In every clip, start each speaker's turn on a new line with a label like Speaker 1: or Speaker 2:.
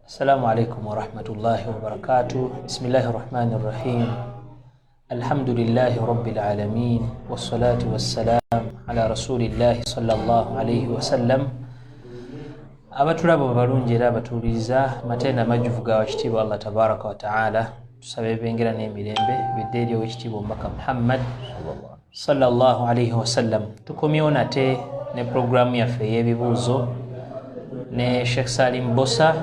Speaker 1: Assalamu alaikum warahmatullahi wabarakatuh. Bismillahi rahmani rahim. Alhamdulillahi rabbil alamin wassalatu wassalam ala rasulillahi sallallahu alaihi wasallam. Abatulaba abalungi era abatuuliriza, matenda amajjuvu ga wakitiibwa Allah tabaraka wataala. Tusaba ebyengera n'emirembe bidde eri owekitiibwa omubaka Muhammad sallallahu alaihi wasallam. Tukomyewo nate ne puroguramu yaffe ey'ebibuuzo ne Sheikh Salim Bosa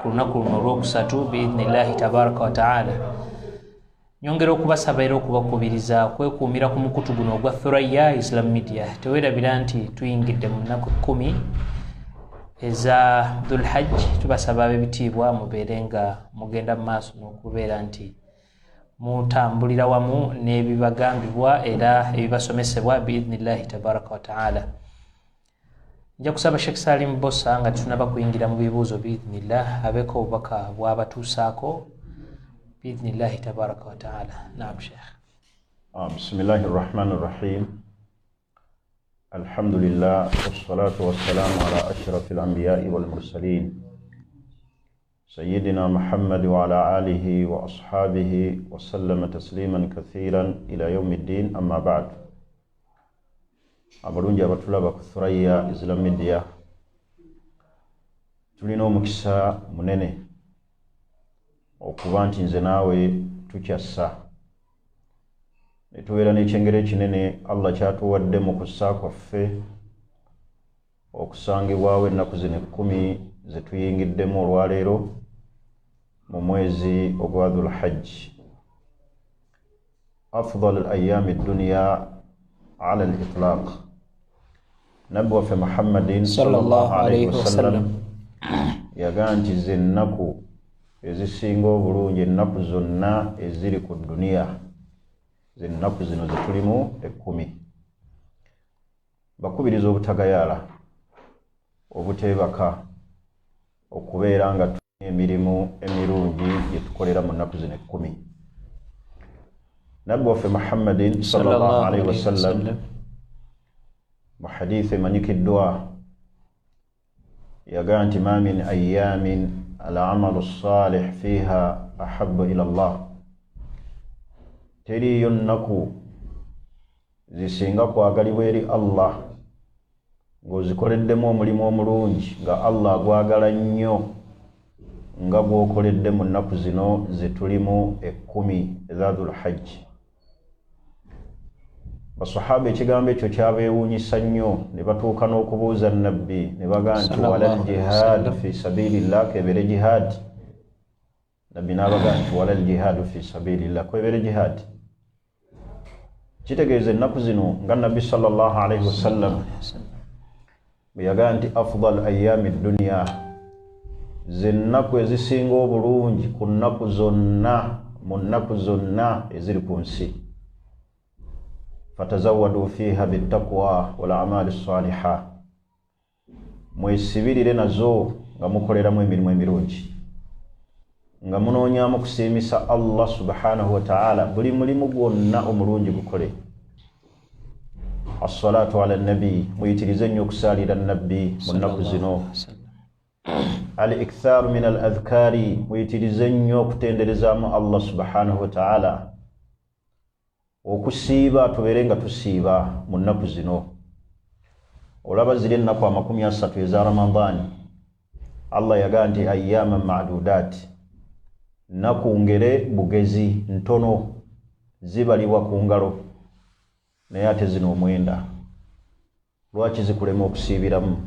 Speaker 1: ku lunaku luno olwokusatu biidhnillahi tabaraka wataala. Nyongera okubasaba era okubakubiriza okwekuumira ku mukutu guno ogwa Thuraya Islam Media. Tewerabira nti tuyingidde mu nnaku 10 eza Dhulhajj. Tubasaba ab'ebitiibwa mubeere nga mugenda mu maaso n'okubeera nti mutambulira wamu n'ebibagambibwa era ebibasomesebwa biidhnillahi tabaraka wataala. Nja kusaba Sheikh Salim Bosa nga tetunaba kuyingira mu bibuuzo biidhnillah abeeko obubaka bw'abatuusaako biidhnillahi tabaraka wataala. Naam Sheikh.
Speaker 2: Bismillahi rahmani rahim. Alhamdulillah wassalatu wassalamu ala ashrafi alambiyai walmursalin sayidina Muhammad wa ala alihi wa ashabihi wasallama tasliman kathiran ila yaumi ddin, amma ba'd. Abalungi abatulaba ku Thuraya Islam Media, tulina omukisa munene okuba nti nze naawe tukyassa ne tubeera n'ekyengero ekinene Allah kyatuwadde mu kussa kwaffe okusangibwawo ennaku zino 10 ze tuyingiddemu olwaleero mu mwezi ogwa Dhulhajji, afdal al ayami dduniya ala al itlaq. Nabbi waffe Muhammadin
Speaker 1: sallallahu alaihi wasallam
Speaker 2: yagaa nti ze nnaku ezisinga obulungi ennaku zonna eziri ku duniya, ze nnaku zino zetulimu 10. Bakubiriza obutagayaala, obuteebaka, okubeera nga tulina emirimu emirungi gye tukolera mu nnaku zino 10. Nabbi waffe Muhammadin sallallahu alaihi wasallam mu hadithi emanyikiddwa yagaa nti ma min ayamin al amalu salih fiha ahabu ila Allah, teriiyo nnaku zisinga kwagalibwa eri Allah ng'ozikoleddemu omulimu omulungi nga Allah agwagala nnyo nga gw'okoledde mu nnaku zino ze tulimu 10 eza Dhulhajji. Basahaba ekigambo ekyo kyabeewuunyisa nnyo ne batuuka n'okubuuza Nabbi ne bagaa nti wala ljihaadu fi sabilillah, kebeere jihaadi? Nabbi n'abagaa nti wala ljihaadu fi sabilillah, kwebeere jihaadi. Kitegeeza ennaku zino nga Nabbi sallallahu alaihi wasallam bwe yagaa nti afdal ayami dduniya, ze nnaku ezisinga obulungi ku nnaku zonna mu nnaku zonna eziri ku nsi. Fatazawadu fiha bittaqwa wal amali saliha, mwesibirire nazo nga mukoleramu emirimu emirungi, nga munoonyamu kusiimisa Allah subhanahu wataala. Buli mulimu gwonna omulungi gukole. Assalatu ala nabi, muyitirize nnyo okusaalira Nabbi mu nnaku zino. Al ikthaaru min al adhkaari, muyitirize nnyo okutenderezaamu Allah subhanahu wataala. Okusiiba, tubeere nga tusiiba mu nnaku zino. Olaba ziri ennaku 30 eza Ramadaani, Allah yagaa nti ayama madudaat, nnaku ngere bugezi ntono zibalibwa ku ngalo, naye ate zino 9 lwaki zikulema okusiibiramu?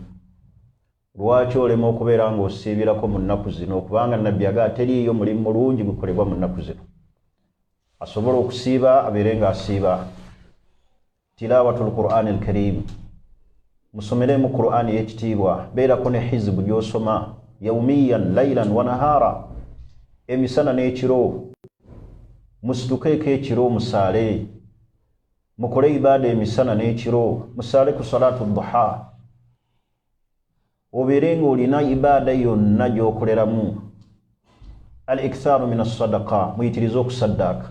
Speaker 2: Lwaki olema okubeera ng'osiibirako mu nnaku zino? Kubanga Nabbi yagaa teriiyo mulimu mulungi gukolebwa mu nnaku zino. Asobola okusiiba abeere ng'asiiba. Tilawatu lqurani alkarim, musomeremu Qur'ani y'ekitiibwa. Beerako ne hizibu gy'osoma yaumiyan lailan wa nahara, emisana n'ekiro. Musitukeeko ekiro musaale, mukole ibaada emisana n'ekiro, musaale ku salatu duha, obeere ng'olina ibaada yonna gy'okoleramu. Al ikthaaru min assadaka, muyitirize okusaddaaka.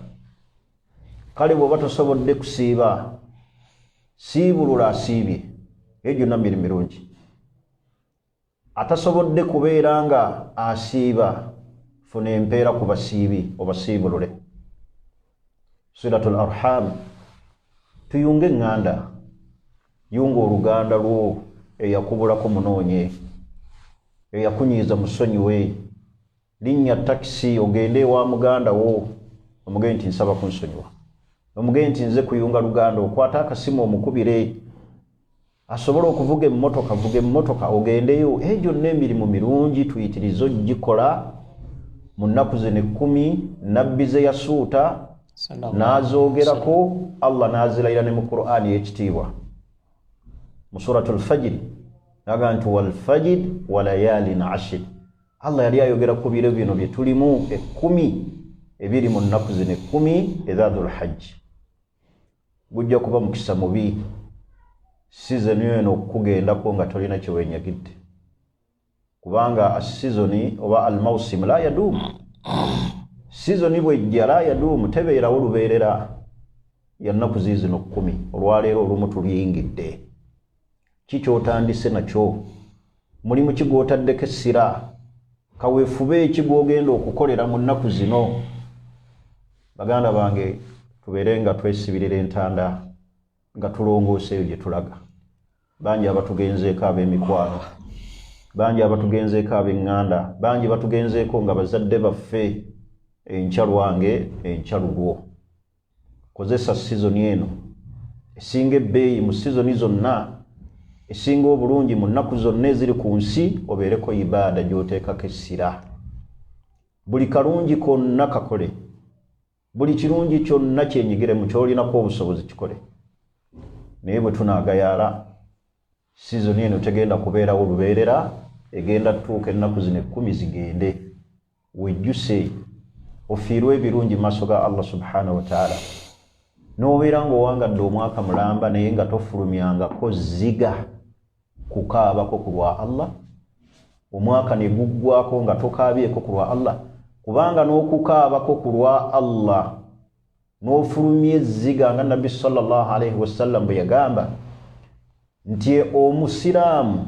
Speaker 2: Kale bw'oba tosobodde kusiiba, siibulula asiibye, eyo gyonna mirimu mirungi. Atasobodde kubeera nga asiiba, funa empeera ku basiibi obasiibulule. Silatul arham, tuyunge eŋŋanda, yunga oluganda lwo, eyakubulako munoonye, eyakunyiiza musonyiwe, linnya takisi ogende ewa muganda wo omugende nti nsaba kunsonyiwa, omugende nti nze kuyunga luganda, okwate akasimu omukubire, asobole okuvuga emmotoka vuga emmotoka ogendeyo. Eyo gyonna emirimu mirungi tuyitirize ogikola mu nnaku zino 10 nabbi ze yasuuta n'azoogerako, Allah n'azilayira ne mu Qur'ani ey'ekitiibwa mu Suratul Fajiri naga nti walfajir walayalin ashir. Allah yali ayogera ku biro bino bye tulimu 10 ebiri mu nnaku zino 10 eza Dhulhajji. Gujja kuba mukisa mubi sizoni eno okukugendako nga tolina kye weenyagidde, kubanga asizoni oba almausimu la yaduumu, sizoni bwejja la yaduumu, tebeerawo lubeerera. Ya nnaku ziizino 10, olwaleero olumu tuluyingidde. Ki ky'otandise nakyo? Mulimu ki gw'otaddeko essira? Kaweefube ki gw'ogenda okukolera mu nnaku zino? Baganda bange, tubeere nga twesibirira entanda nga tulongoosa eyo gye tulaga. Bangi abatugenzeeko ab'emikwano, bangi abatugenzeeko ab'eŋŋanda, bangi batugenzeeko nga bazadde baffe. Enkya lwange, enkya lulwo. Kozesa sizoni eno esinga ebbeeyi mu sizoni zonna, esinga obulungi mu nnaku zonna eziri ku nsi, obeereko ibaada gy'oteekako essira. Buli kalungi konna kakole, buli kirungi kyonna kyenyigiremu, ky'olinako obusobozi kikole. Naye bwe tunaagayaala, sizoni eno tegenda kubeerawo lubeerera, egenda tutuuka ennaku zino 10 zigende, wejjuse ofiirwe ebirungi mu maaso ga Allah subhanahu wataala, n'obeera ng'owangadde omwaka mulamba naye nga tofulumyangako ziga kukaabako ku lwa Allah, omwaka ne guggwako nga tokaabyeko ku lwa Allah. Kubanga n'okukaabako ku lwa Allah n'ofulumya ezziga, nga Nabbi sallallahu alaihi wasallam bwe yagamba nti omusiraamu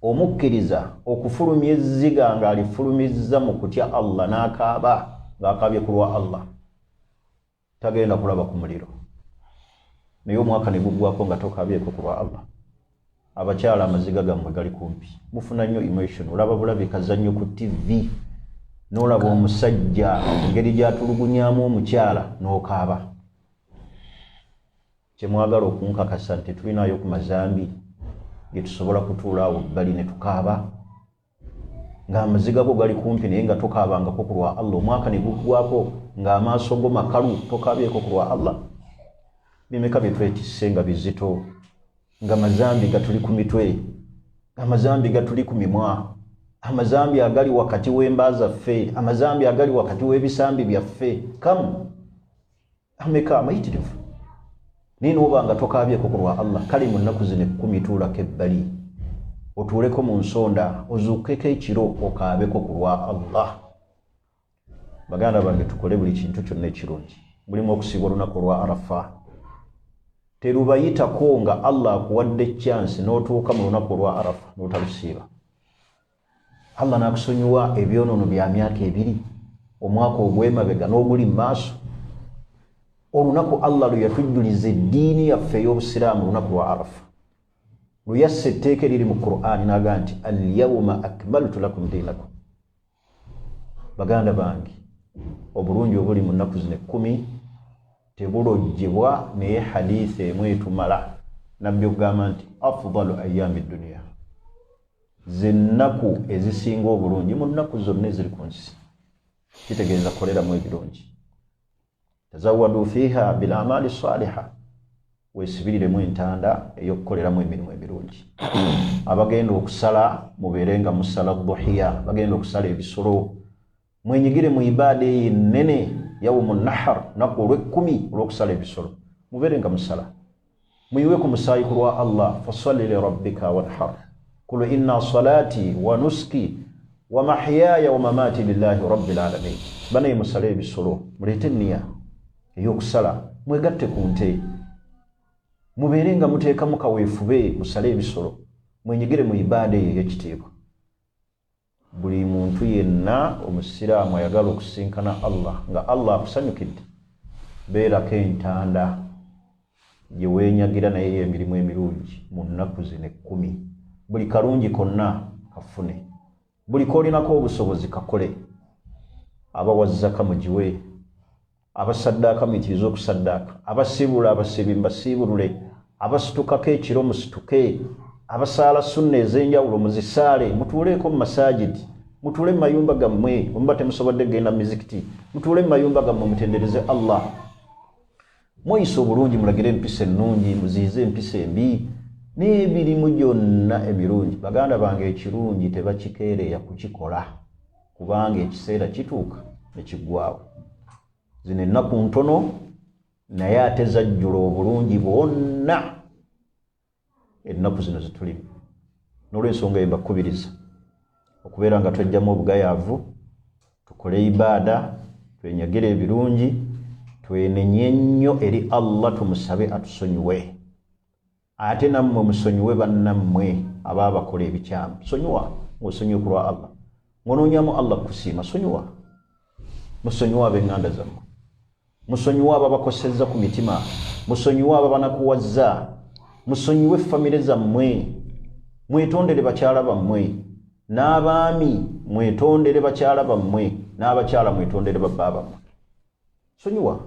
Speaker 2: omukkiriza okufulumya ezziga ng'alifulumizza mu kutya Allah n'akaaba ng'akaabye ku lwa Allah, tagenda kulaba ku muliro. Naye omwaka ne guggwako nga tokaabyeko ku lwa Allah. Abakyala, amaziga gammwe gali kumpi, mufuna nnyo emotion. Olaba bulabi kazannyo ku TV n'olaba omusajja engeri gy'atulugunyamu omukyala n'okaaba. Kyemwagala okunkakasa nti tulinayo ku mazambi ge tusobola kutuula awo bbali ne tukaaba ng'amaziga go gali kumpi, naye nga tokaabangako ku lwa Allah, omwaka ne guggwako ng'amaaso go makalu, tokaabyeko ku lwa Allah? Bimeka bye twetisse nga bizito, nga mazambi gatuli ku mitwe, amazambi gatuli ku mimwa, amazambi agali wakati w'emba zaffe, amazambi agali wakati w'ebisambi byaffe, kamu ameka amayitirivu, naye nooba nga tokaabyeko ku lwa Allah? Kale mu nnaku zino 10 tuulako ebbali, otuuleko mu nsonda, ozuukeko ekiro okaabeko ku lwa Allah. Baganda bange, tukole buli kintu kyonna ekirungi. Mulimu okusiiba olunaku olwa Arafa, terubayitako nga Allah akuwadde chance n'otuuka mu lunaku olwa Arafa n'otalusiiba, Allah n'akusonyiwa ebyonoono bya myaka 2, omwaka ogw'emabega n'oguli mu maaso. Olunaku Allah lwe yatujjuliza eddiini yaffe ey'obusiraamu, olunaku lwa Arafa, lwe yassa etteeka eriri mu Qur'ani n'agamba nti alyawuma akmaltu lakum dinakum. Baganda bange, obulungi obuli mu nnaku zino 10 tebulojjebwa, naye haditha emu etumala, nabbi okugamba nti afdalu ayami duniya, zennaku ezisinga obulungi mu nnaku zonna eziri ku nsi. Kitegeeza koleramu ebirungi, tazawadu fiha bil amali saliha, weesibiriremu entanda ey'okukoleramu emirimu emirungi. Abagenda okusala, mubeere nga musala duhiya, bagenda okusala ebisolo, mwenyigire mu ibaada eyo ennene, yawumu nahar, lunaku olw'ekkumi olw'okusala ebisolo, mubeere nga musala, muyiwe ku musaayi ku lwa Allah. Fasalli lirabbika wanhar, kul inna salati wa nuski wa mahyaya wa mamati lillahi rabbil alamin. Banaye, musale ebisolo, muleete enniya ey'okusala, mwegatte ku nte, mubeere nga muteekamu kaweefube, musale ebisolo, mwenyigire mu ibaada eyo ey'ekitiibwa. Buli muntu yenna omusiraamu ayagala okusinkana Allah nga Allah akusanyukidde, beerako entanda gye weenyagira naye y'emirimu emirungi mu nnaku zino 10. Buli kalungi konna kafune, buli k'olinako obusobozi kakole. Abawa zaka mugiwe, abasaddaaka muyitirize okusaddaaka, abasiibulula abasiibi mubasiibulule, abasitukako ekiro musituke, abasaala sunna ez'enjawulo muzisaale, mutuuleeko mu masaajidi, mutuule mu mayumba gammwe. Bwe muba temusobodde kugenda mu mizikiti, mutuule mu mayumba gammwe mutendereze Allah, mweyise obulungi, mulagire empisa ennungi, muziyize empisa embi n'emirimu gyonna emirungi. Baganda bange, ekirungi tebakikeereya kukikola, kubanga ekiseera kituuka ne kiggwawo. Zino ennaku ntono, naye ate zajjula obulungi bwonna ennaku zino zetulimu. N'olwensonga eyo mbakubiriza okubeera nga twejjamu obugayaavu, tukole ibaada, twenyagire ebirungi, twenenye nnyo eri Allah, tumusabe atusonyiwe, ate nammwe musonyiwe bannammwe abaabakola ebikyamu. Sonyiwa ng'osonyiwe ku lwa Allah, ng'onoonyamu Allah kukusiima. Sonyiwa, musonyiwe ab'eŋŋanda zammwe, musonyiwe ababakosezza ku mitima, musonyiwe ababanakuwazza, musonyiwe famire zammwe, mwetondere bakyala bammwe n'abaami, mwetondere bakyala bammwe n'abakyala, mwetondere babba bammwe. Sonyiwa.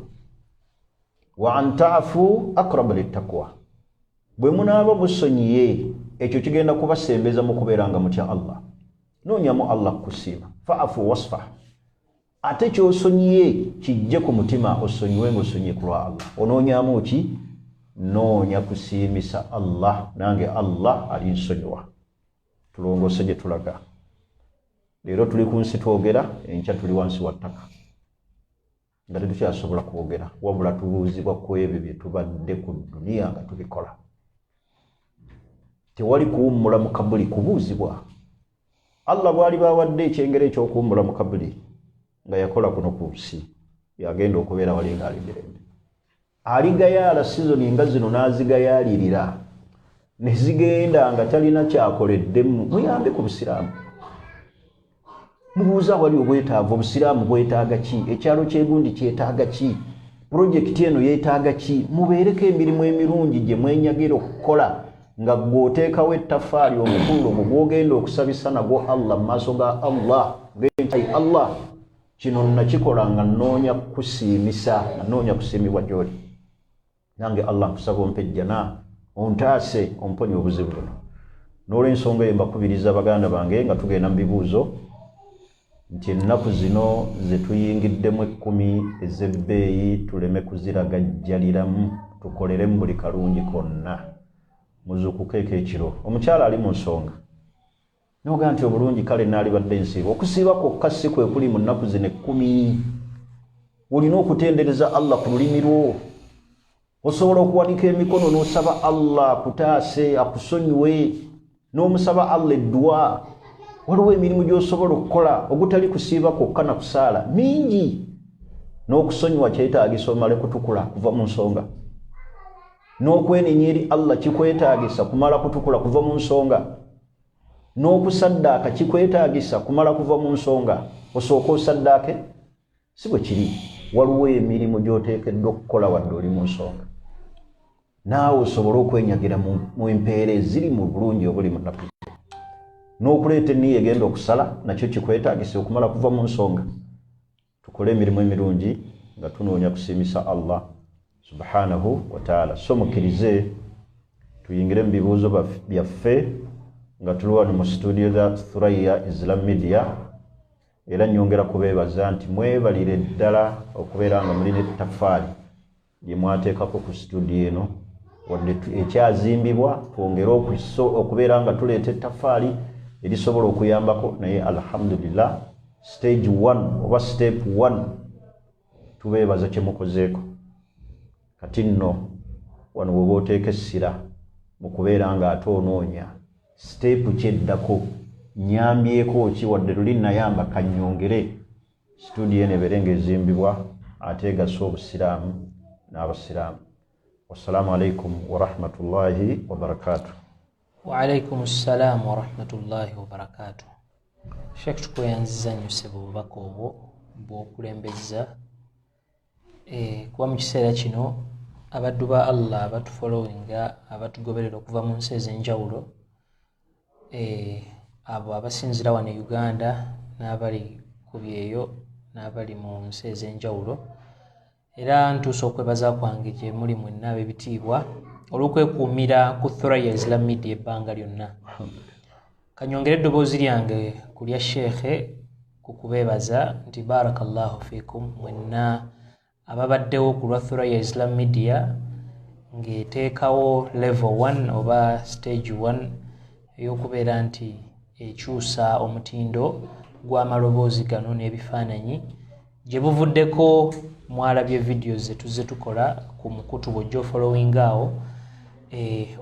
Speaker 2: Wa an taafu aqrabu littaqwa. Bwe munaaba musonyiye, ekyo kigenda kubasembeza mu kubeera nga mutya Allah. Noonyamu Allah kukusiima. Faafu wasfah. Ate kyosonyiye kijje ku mutima, osonyiwe ng'osonyiye ku lwa Allah. Onoonyamu ki? Noonya kusiimisa Allah, nange Allah alinsonyiwa. Tulongoose gye tulaga. Leero tuli ku nsi twogera, enkya tuli wansi wa ttaka nga tetukyasobola kwogera, wabula tubuuzibwa ku ebyo bye tubadde ku duniya nga tubikola. Tewali kuwummula mu kabuli kubuuzibwa. Allah bw'ali bawadde ekyengera ekyokuwummula mu kabuli nga yakola kuno ku nsi, yagenda okubeera wali ng'ali mirembe. Aligayaala sizoni nga zino n'azigayaalirira ne zigenda nga talina kyakoleddemu. Muyambe ku busiraamu, mubuuze awali obwetaavu. Obusiraamu bwetaaga ki? Ekyalo kyegundi kyetaaga ki? Pulojekiti eno yeetaaga ki? Mubeereko emirimu emirungi gye mwenyagira okukola nga gw'oteekawo ettaffaali omukululo gwo gw'ogenda okusabisa nagwo Allah mu maaso ga Allah. Nti Allah, kino nakikola nga nnoonya kusiimisa, nga nnoonya kusiimibwa gy'oli. Nange Allah nkusaba ompe ejjana, ontaase, omponye obuzibu buno. N'olwensonga eyo mbakubiriza baganda bange, nga tugenda mu bibuuzo, nti ennaku zino ze tuyingiddemu 10 ez'ebbeeyi tuleme kuziragajjaliramu, tukoleremu buli kalungi konna. Muzuukukeeko ekiro. Omukyala ali mu nsonga nogaa nti obulungi kale naalibadde nsiiba, okusiiba kwokka si kwe kuli mu nnaku zino 10. Olina okutendereza Allah ku lulimi lwo. Osobola okuwanika emikono n'osaba Allah akutaase, akusonyiwe, n'omusaba Allah edduwa. Waliwo emirimu gy'osobola okukola ogutali kusiiba kwokka na kusaala mingi. N'okusonyiwa kyetaagisa omale kutukula kuva mu nsonga, n'okwenenya eri Allah kikwetaagisa kumala kutukula kuva mu nsonga, n'okusaddaaka kikwetaagisa kumala kuva mu nsonga, osooke osaddaake. Si bwe kiri? Waliwo emirimu gy'oteekeddwa okukola wadde oli mu nsonga, naawe osobole okwenyagira mu mpeera eziri mu bulungi obuli mu nnaku. N'okuleeta enniya egenda okusala nakyo kikwetaagisa okumala kuva mu nsonga. Tukole emirimu emirungi nga tunoonya kusiimisa Allah subhanahu wataala. So mukkirize tuyingire mu bibuuzo byaffe nga tuli wano mu studio za Thuraya Islam Media. Era nyongera kubeebaza nti mwebalire ddala okubeera nga mulina ettafaali lye mwateekako ku studio eno. Wadde ekyazimbibwa, twongere okubeera nga tuleeta ettafaali erisobola okuyambako, naye alhamdulillah, stage 1 oba step 1, tubeebaza kyemukozeeko. Kati nno wano bw'oba oteeka essira mu kubeera nga ate onoonya step kyeddako, nyambyeko ki? Wadde luli nayamba, kanyongere studio eno ebeere ng'ezimbibwa ate egasa obusiraamu n'abasiraamu. Wassalaamu alaikum warahmatullahi wabarakatuh.
Speaker 1: Waalaikum ssalaamu warahmatullahi wabarakatuh. Sheikh, tukweyanziza nnyo ssebo obubaka obwo bw'okulembezza, kuba mu kiseera kino abaddu ba Allah abatufollowinga, abatugoberera okuva mu nsi ez'enjawulo, abo abasinzira wano e Uganda n'abali ku byeyo n'abali mu nsi ez'enjawulo, era ntuusa okwebaza kwange gye muli mwenna ab'ebitiibwa olw'okwekuumira ku Thuraya Islam Media ebbanga lyonna. Kanyongere eddoboozi lyange ku lya sheekhe ku kubeebaza nti barakallahu fikum mwenna ababaddewo ku lwa Thuraya Islam Media ng'eteekawo level 1 oba stage 1 ey'okubeera nti ekyusa omutindo gw'amaloboozi gano n'ebifaananyi. Gye buvuddeko mwalabye videos zetuzze tukola ku mukutu, bw'ojja ofollowinga awo,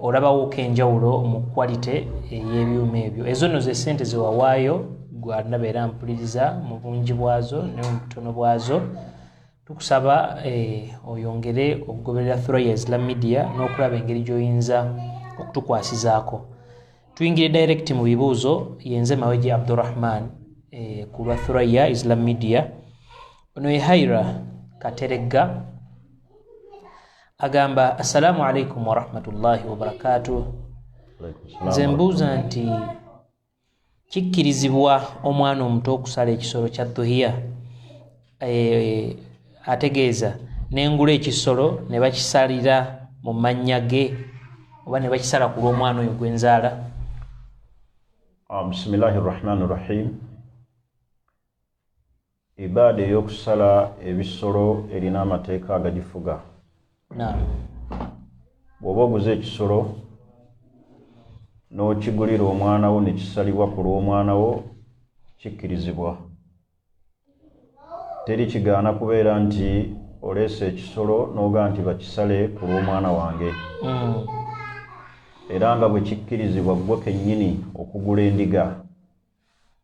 Speaker 1: olabawoko enjawulo mu quality ey'ebyuma ebyo. Ezo nno ze ssente ze wawaayo gwanaba era mpuliriza mu bungi bwazo ne mu butono bwazo. Tukusaba oyongere okugoberera Thuraya Islam Media n'okulaba engeri gy'oyinza okutukwasizaako. Tuyingire direct mu bibuuzo. Yenze Maweje Abdurrahman, ku lwa Thuraya Islam Media. Ono ye Haira Kateregga, agamba: assalamu alaikum warahmatullahi wabarakatuh. Nze mbuuza nti kikkirizibwa omwana omuto okusala ekisolo kya dhuhiya? Ategeeza nengula ekisolo ne bakisalira mu mannya ge oba ne bakisala ku lw'omwana oyo gwenzaala.
Speaker 2: Bismillahi rahmani rahim. Ibaada ey'okusala ebisolo erina amateeka agagifuga. Bw'oba oguze ekisolo n'okigulira omwana wo ne kisalibwa ku lw'omwana wo, kikkirizibwa. Teri kigaana kubeera nti oleese ekisolo n'ogaa nti bakisale ku lw'omwana wange. Era nga bwe kikkirizibwa ggwe kennyini okugula endiga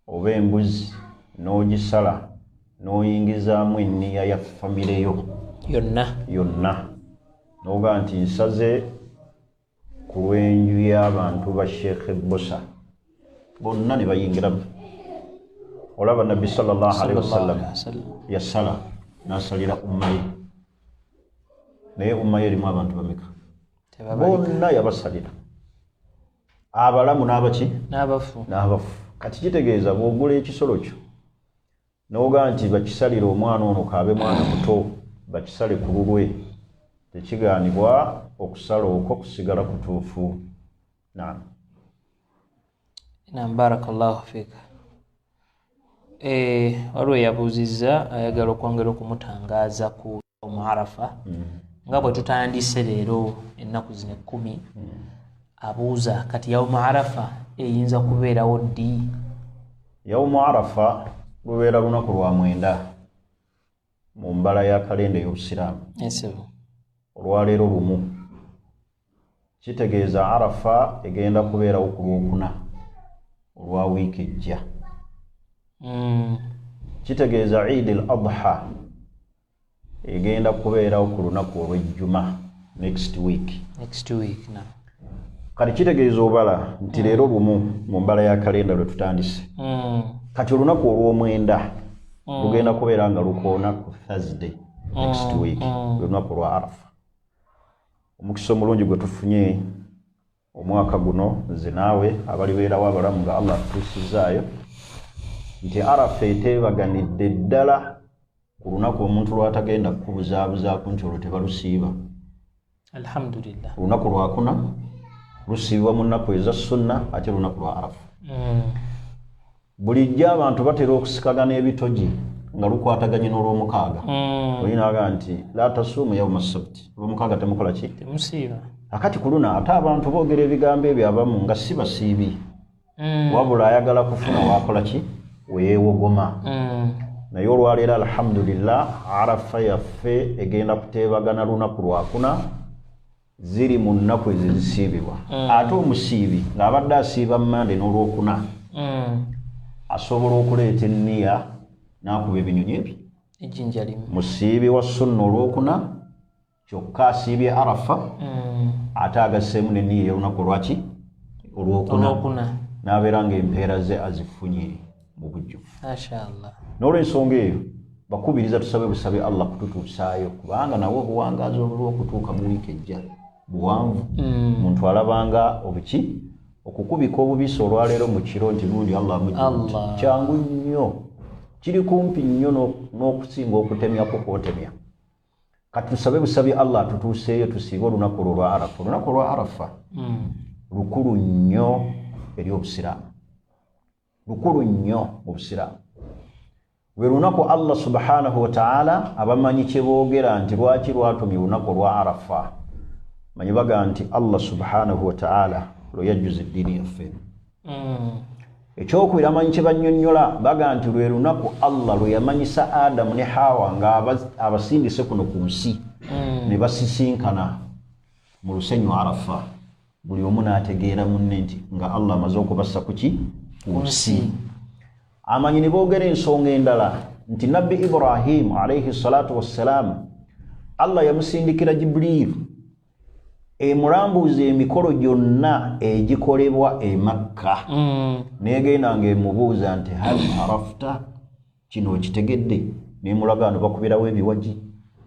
Speaker 2: oba embuzi n'ogisala n'oyingizaamu enniya ya famire yo
Speaker 1: yonna
Speaker 2: yonna, n'ogaa nti nsaze ku lw'enju y'abantu ba Sheekh Bosa bonna ne bayingiramu. Olaba Nabbi sallallahu alaihi wasallam yasala n'asalira umma ye, naye umma ye erimu abantu bameka? Bonna yabasalira, abalamu n'abaki
Speaker 1: n'abafu.
Speaker 2: Kati kitegeeza bw'ogula ekisolo kyo n'ogaa nti bakisalire omwana ono, kaabe mwana muto, bakisale ku lulwe, tekigaanibwa. Okusala okwo kusigala kutuufu. Naam.
Speaker 1: Nam, barakallahu fika. Waliwo eyabuuzizza ayagala okwongera okumutangaaza ku omuarafa, nga bwe tutandise leero ennaku zino 10. Abuuza kati yaumu arafa eyinza kubeerawo ddi?
Speaker 2: Yaumu arafa lubeera lunaku lwa 9 mu mbala ya kalenda ey'obusiraamu. Olwaleero 1, kitegeeza arafa egenda kubeerawo ku Lwokuna olwa wiiki ejja. Kitegeeza Idi al Adha egenda kubeerawo ku lunaku olw'ejjuma next week.
Speaker 1: Next week na.
Speaker 2: Kati kitegeeza obala nti leero 1 mu mbala ya kalenda lwe tutandise. Kati olunaku olw'omwenda lugenda kubeera nga lukoona ku Thursday next week, lunaku lwa Arafa. Omukisa omulungi gwe tufunye omwaka guno, nze naawe abalibeerawo abalamu nga Allah atutuusizaayo, nti Arafa eteebaganidde ddala ku lunaku omuntu lw'atagenda kukubuzaabuzaako nti olwo tebalusiiba.
Speaker 1: Alhamdulillah.
Speaker 2: Olunaku lwakuna lusiibibwa mu nnaku eza sunna, ate lunaku lwa Arafa. Bulijjo abantu batera okusikagana ebitogi nga lukwataganye n'olwomukaaga. Oyinaga nti la tasuumu yauma sabti, olwomukaaga temukola ki?
Speaker 1: Temusiiba.
Speaker 2: Akati ku luno ate abantu boogera ebigambo ebyo abamu nga si basiibi, wabula ayagala kufuna wakola ki weyeewogoma. Naye olwaleero alhamdulillah, Arafa yaffe egenda kuteebagana lunaku lwakuna, ziri mu nnaku ezo ezisiibibwa. Ate omusiibi ng'abadde asiiba Mande n'olwokuna, asobola okuleeta enniya n'akuba ebinyonyi ebyo
Speaker 1: ejjinja limu.
Speaker 2: Musiibi wa sunna olwokuna, kyokka asiibye Arafa, ate agasseemu n'enniya ey'olunaku olwaki? Olwokuna.
Speaker 1: Olwokuna.
Speaker 2: N'abeera ng'empeera ze azifunye. Mu bujjuvu.
Speaker 1: Mashallah.
Speaker 2: N'olwensonga eyo, bakubiriza tusabe busabe Allah kututuusaayo, kubanga nawe obuwangaazi obuliwo okutuuka mu wiiki ejja buwanvu. Muntu alabanga obuki okukubika obubisi olwaleero mu kiro nti gundi Allah amujja nti
Speaker 1: Allah.
Speaker 2: Kyangu nnyo, kiri kumpi nnyo n'okusinga okutemyako kwotemya. Kati tusabe busabi Allah atutuuseeyo, tusiibe olunaku olwo olwa Arafa. Olunaku olwa Arafa lukulu nnyo eri obusiraamu, lukulu nnyo mu busiraamu. Lwe lunaku Allah subhanahu wataala, abamanyi kye boogera nti lwaki lwatumye olunaku olwa Arafa, manyi baga nti Allah subhanahu wataala lwe yajjuza eddiini yaffe. Ekyokubiri, amanyi kye bannyonnyola baga nti lwe lunaku Allah lwe yamanyisa Adamu ne Hawa nga abasindise kuno ku nsi, ne basisinkana mu lusenyu Arafa, buli omu n'ategeera munne nti nga Allah amaze okubassa kuki? Ku nsi. Amanyi ne boogera ensonga endala nti Nabbi Ibrahimu alaihi salatu wassalaamu, Allah yamusindikira Jibuliiru emulambuuza emikolo gyonna egikolebwa e Makka. Negenda ngaemubuuza nti, "Hal arafta?" Kino okitegedde? Nemulaga wano bakubirawo ebiwagi,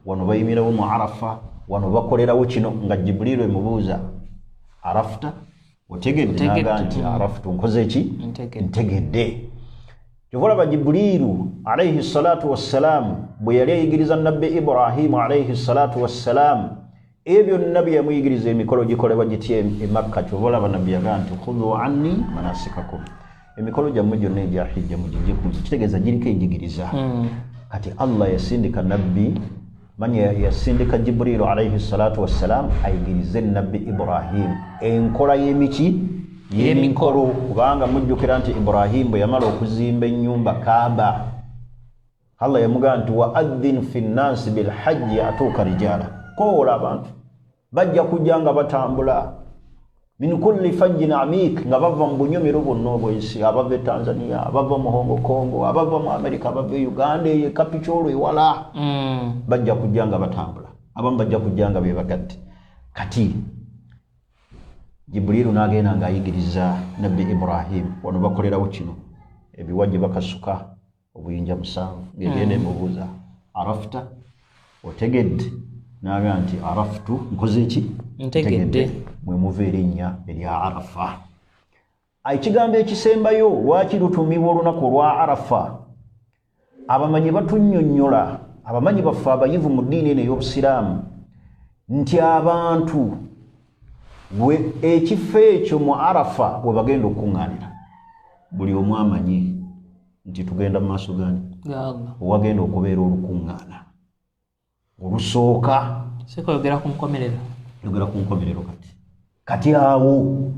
Speaker 2: wano bayimirawo mu Arafa, wano bakolerawo kino, nga Jibuliiru emubuuza, "Arafta?" Otegedde?
Speaker 1: Otegedde.
Speaker 2: Naga nti, "Araftu," nkoze ki?
Speaker 1: Ntegedde.
Speaker 2: Ntegedde. Kyova olaba Jibuliiru alaihi salatu wassalaamu bwe yali ayigiriza Nabbi Ibrahimu alaihi salatu wassalaamu ebyo byonna bye yamuyigiriza, emikolo gikolebwa gitya e Makka. Kyova olaba Nabbi yagaa nti, "Khudhu anni manasikakum," emikolo gyammwe gyonna egya hijja mugijje ku nze, kitegeeza giriko enjigiriza. Kati Allah yasindika nabbi manya, yasindika Jibuliiru alaihi salatu wassalam ayigirize Nabbi Ibrahimu enkola y'emiki, y'emikolo, kubanga mujjukira nti Ibrahimu bwe yamala okuzimba ennyumba Kaaba, Allah yamugamba nti, "Wa adhin fi nnansi bilhajji yatuuka rijala," kowoola abantu, bajja kujja nga batambula, min kulli fajjin amik, nga bava mu bunyumiro bwonna obwensi, abava e Tanzania, abava mu Hong Kong, abava mu America, abava e Uganda, eyo ekapikyolo ewala. Bajja kujja nga batambula, abamu bajja kujja nga bebagadde. Kati Jibuliiru n'agenda ng'ayigiriza Nabbi Ibrahimu, wano bakolerawo kino, ebiwagi bakasuka obuyinja musanvu, ng'egenda emubuuza, "Arafta?" Otegedde? N'agaa nti, "Araftu," nkoze ki?
Speaker 1: Ntegedde.
Speaker 2: Mwe muva erinnya erya Arafa. Ekigambo ekisembayo, lwaki lutumibwa olunaku olwa Arafa? Abamanyi batunnyonnyola, abamanyi baffe abayivu mu ddiini eno ey'obusiraamu, nti abantu ekifo ekyo mu Arafa we bagenda okukuŋŋaanira, buli omu amanyi nti tugenda mu maaso gani?
Speaker 1: Ga Allah.
Speaker 2: Owagenda okubeera olukuŋŋaana olusooka.
Speaker 1: Sikoyogera ku nkomerero.
Speaker 2: Yogera ku nkomerero. Kati awo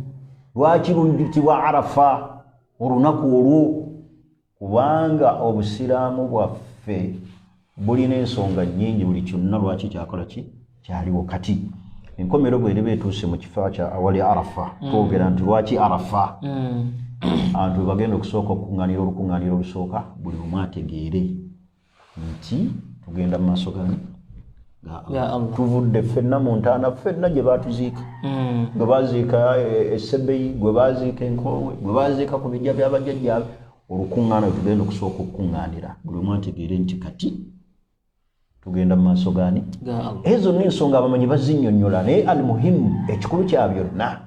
Speaker 2: lwaki luyitibwa Arafa olunaku olwo? Kubanga obusiraamu bwaffe bulina ensonga nnyingi, buli kyonna lwaki kyakola ki kyaliwo. Kati enkomero bweriba etuuse mu kifo kya awali Arafa, twogera nti lwaki Arafa? Abantu bwe bagenda okusooka okukuŋŋaanira olukuŋŋaanira olusooka, buli omu ategeere nti tugenda mu maaso gani? Ga
Speaker 1: Ga Allah.
Speaker 2: Tuvudde ffenna mu ntaana, ffenna gye batuziika, gwe baziika Essebeyi, gwe baziika Enkoowe, gwe baziika ku bijja byabajjajjaabe. Olukuŋŋaana lwe tugenda okusooka okukuŋŋaanira, buli omu ategeere nti kati tugenda mu maaso gani?
Speaker 1: Ga Allah.
Speaker 2: Ezo zonna ensonga abamanyi bazinnyonnyola, naye almuhimu, ekikulu kya byonna,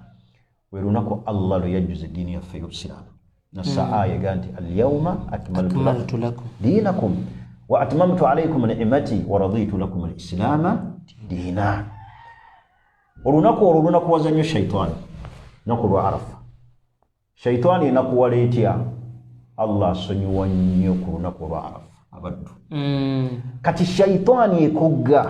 Speaker 2: lwe lunaku Allah lwe yajjuza eddiini yaffe ey'obusiraamu, nassa aya ega nti, "Alyauma akmaltu
Speaker 1: akmaltu lakum
Speaker 2: dinakum wa atmamtu alaikum nimati wa raditu lakum alislaama diina." Olunaku olwo lunakuwaza nnyo shaitaani. Lunaku lwa Arafa shaitaani enakuwala etya? Allah asonyiwa nnyo ku lunaku olwa Arafa abaddu. Kati shaitaani ekogga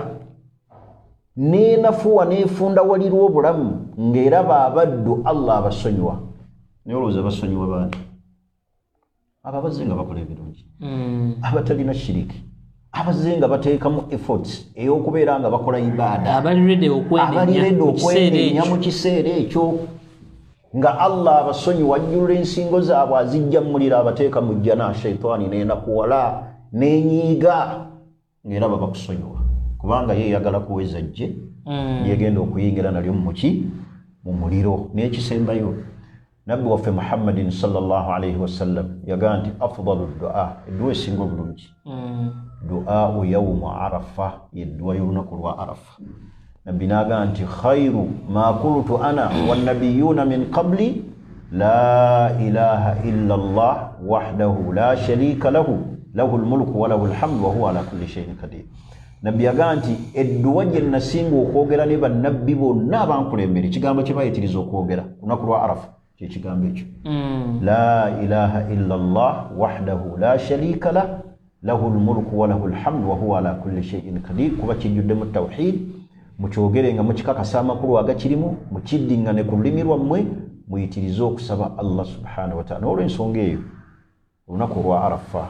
Speaker 2: nenafuwa nefundawalirwa obulamu ng'eraba abaddu Allah abasonyiwa, naye olowooza basonyiwa baani? Abo abazze nga bakola ebirungi, abatalina shiriki, abazze nga bateekamu efforts ey'okubeera nga bakola ibaada,
Speaker 1: abali ready okwenenya
Speaker 2: abali ready
Speaker 1: mu kiseera
Speaker 2: okwenenya
Speaker 1: ekyo.
Speaker 2: Mu kiseera ekyo nga Allah abasonyiwa, ajjulula ensingo zaabwe, azijja mu muliro, abateeka mu jjana. Shaitaani nenakuwala nenyiiga ng'era babakusonyiwa, kubanga ye eyagala kuweza jje lyegenda okuyingira nalyo muki? Mu muliro. N'ekisembayo, Nabbi waffe Muhammadin sallallahu alaihi wasallam yagaa nti afdalu dua, edduwa esinga obulungi, duau yaumu arafa, yedduwa y'olunaku lwa Arafa. Nabbi n'agaa nti khairu ma kultu ana wannabiyuna min qabli la ilaha illa llah wahdahu la sharika lahu lahu lmulku walahu lhamdu wahuwa ala kulli shaiin qadir. Nabbi yagaa nti edduwa gye nasinga okwogera ne bannabbi bonna abankulembera, ekigambo kye bayitiriza okwogera ku lunaku lwa Arafa kyekigambo ekyo, la ilaha illa llah wahdahu la sharika lah lahu lmulku walahu lhamdu wahuwa ala kulli shaiin qadir. Kuba kijjuddemu tawhid, mukyogere nga mukikakasa amakulu agakirimu, mukiddiŋŋane ku lulimi lwammwe, muyitirize okusaba Allah subhanahu wataala. N'olwensonga eyo olunaku olwa Arafa,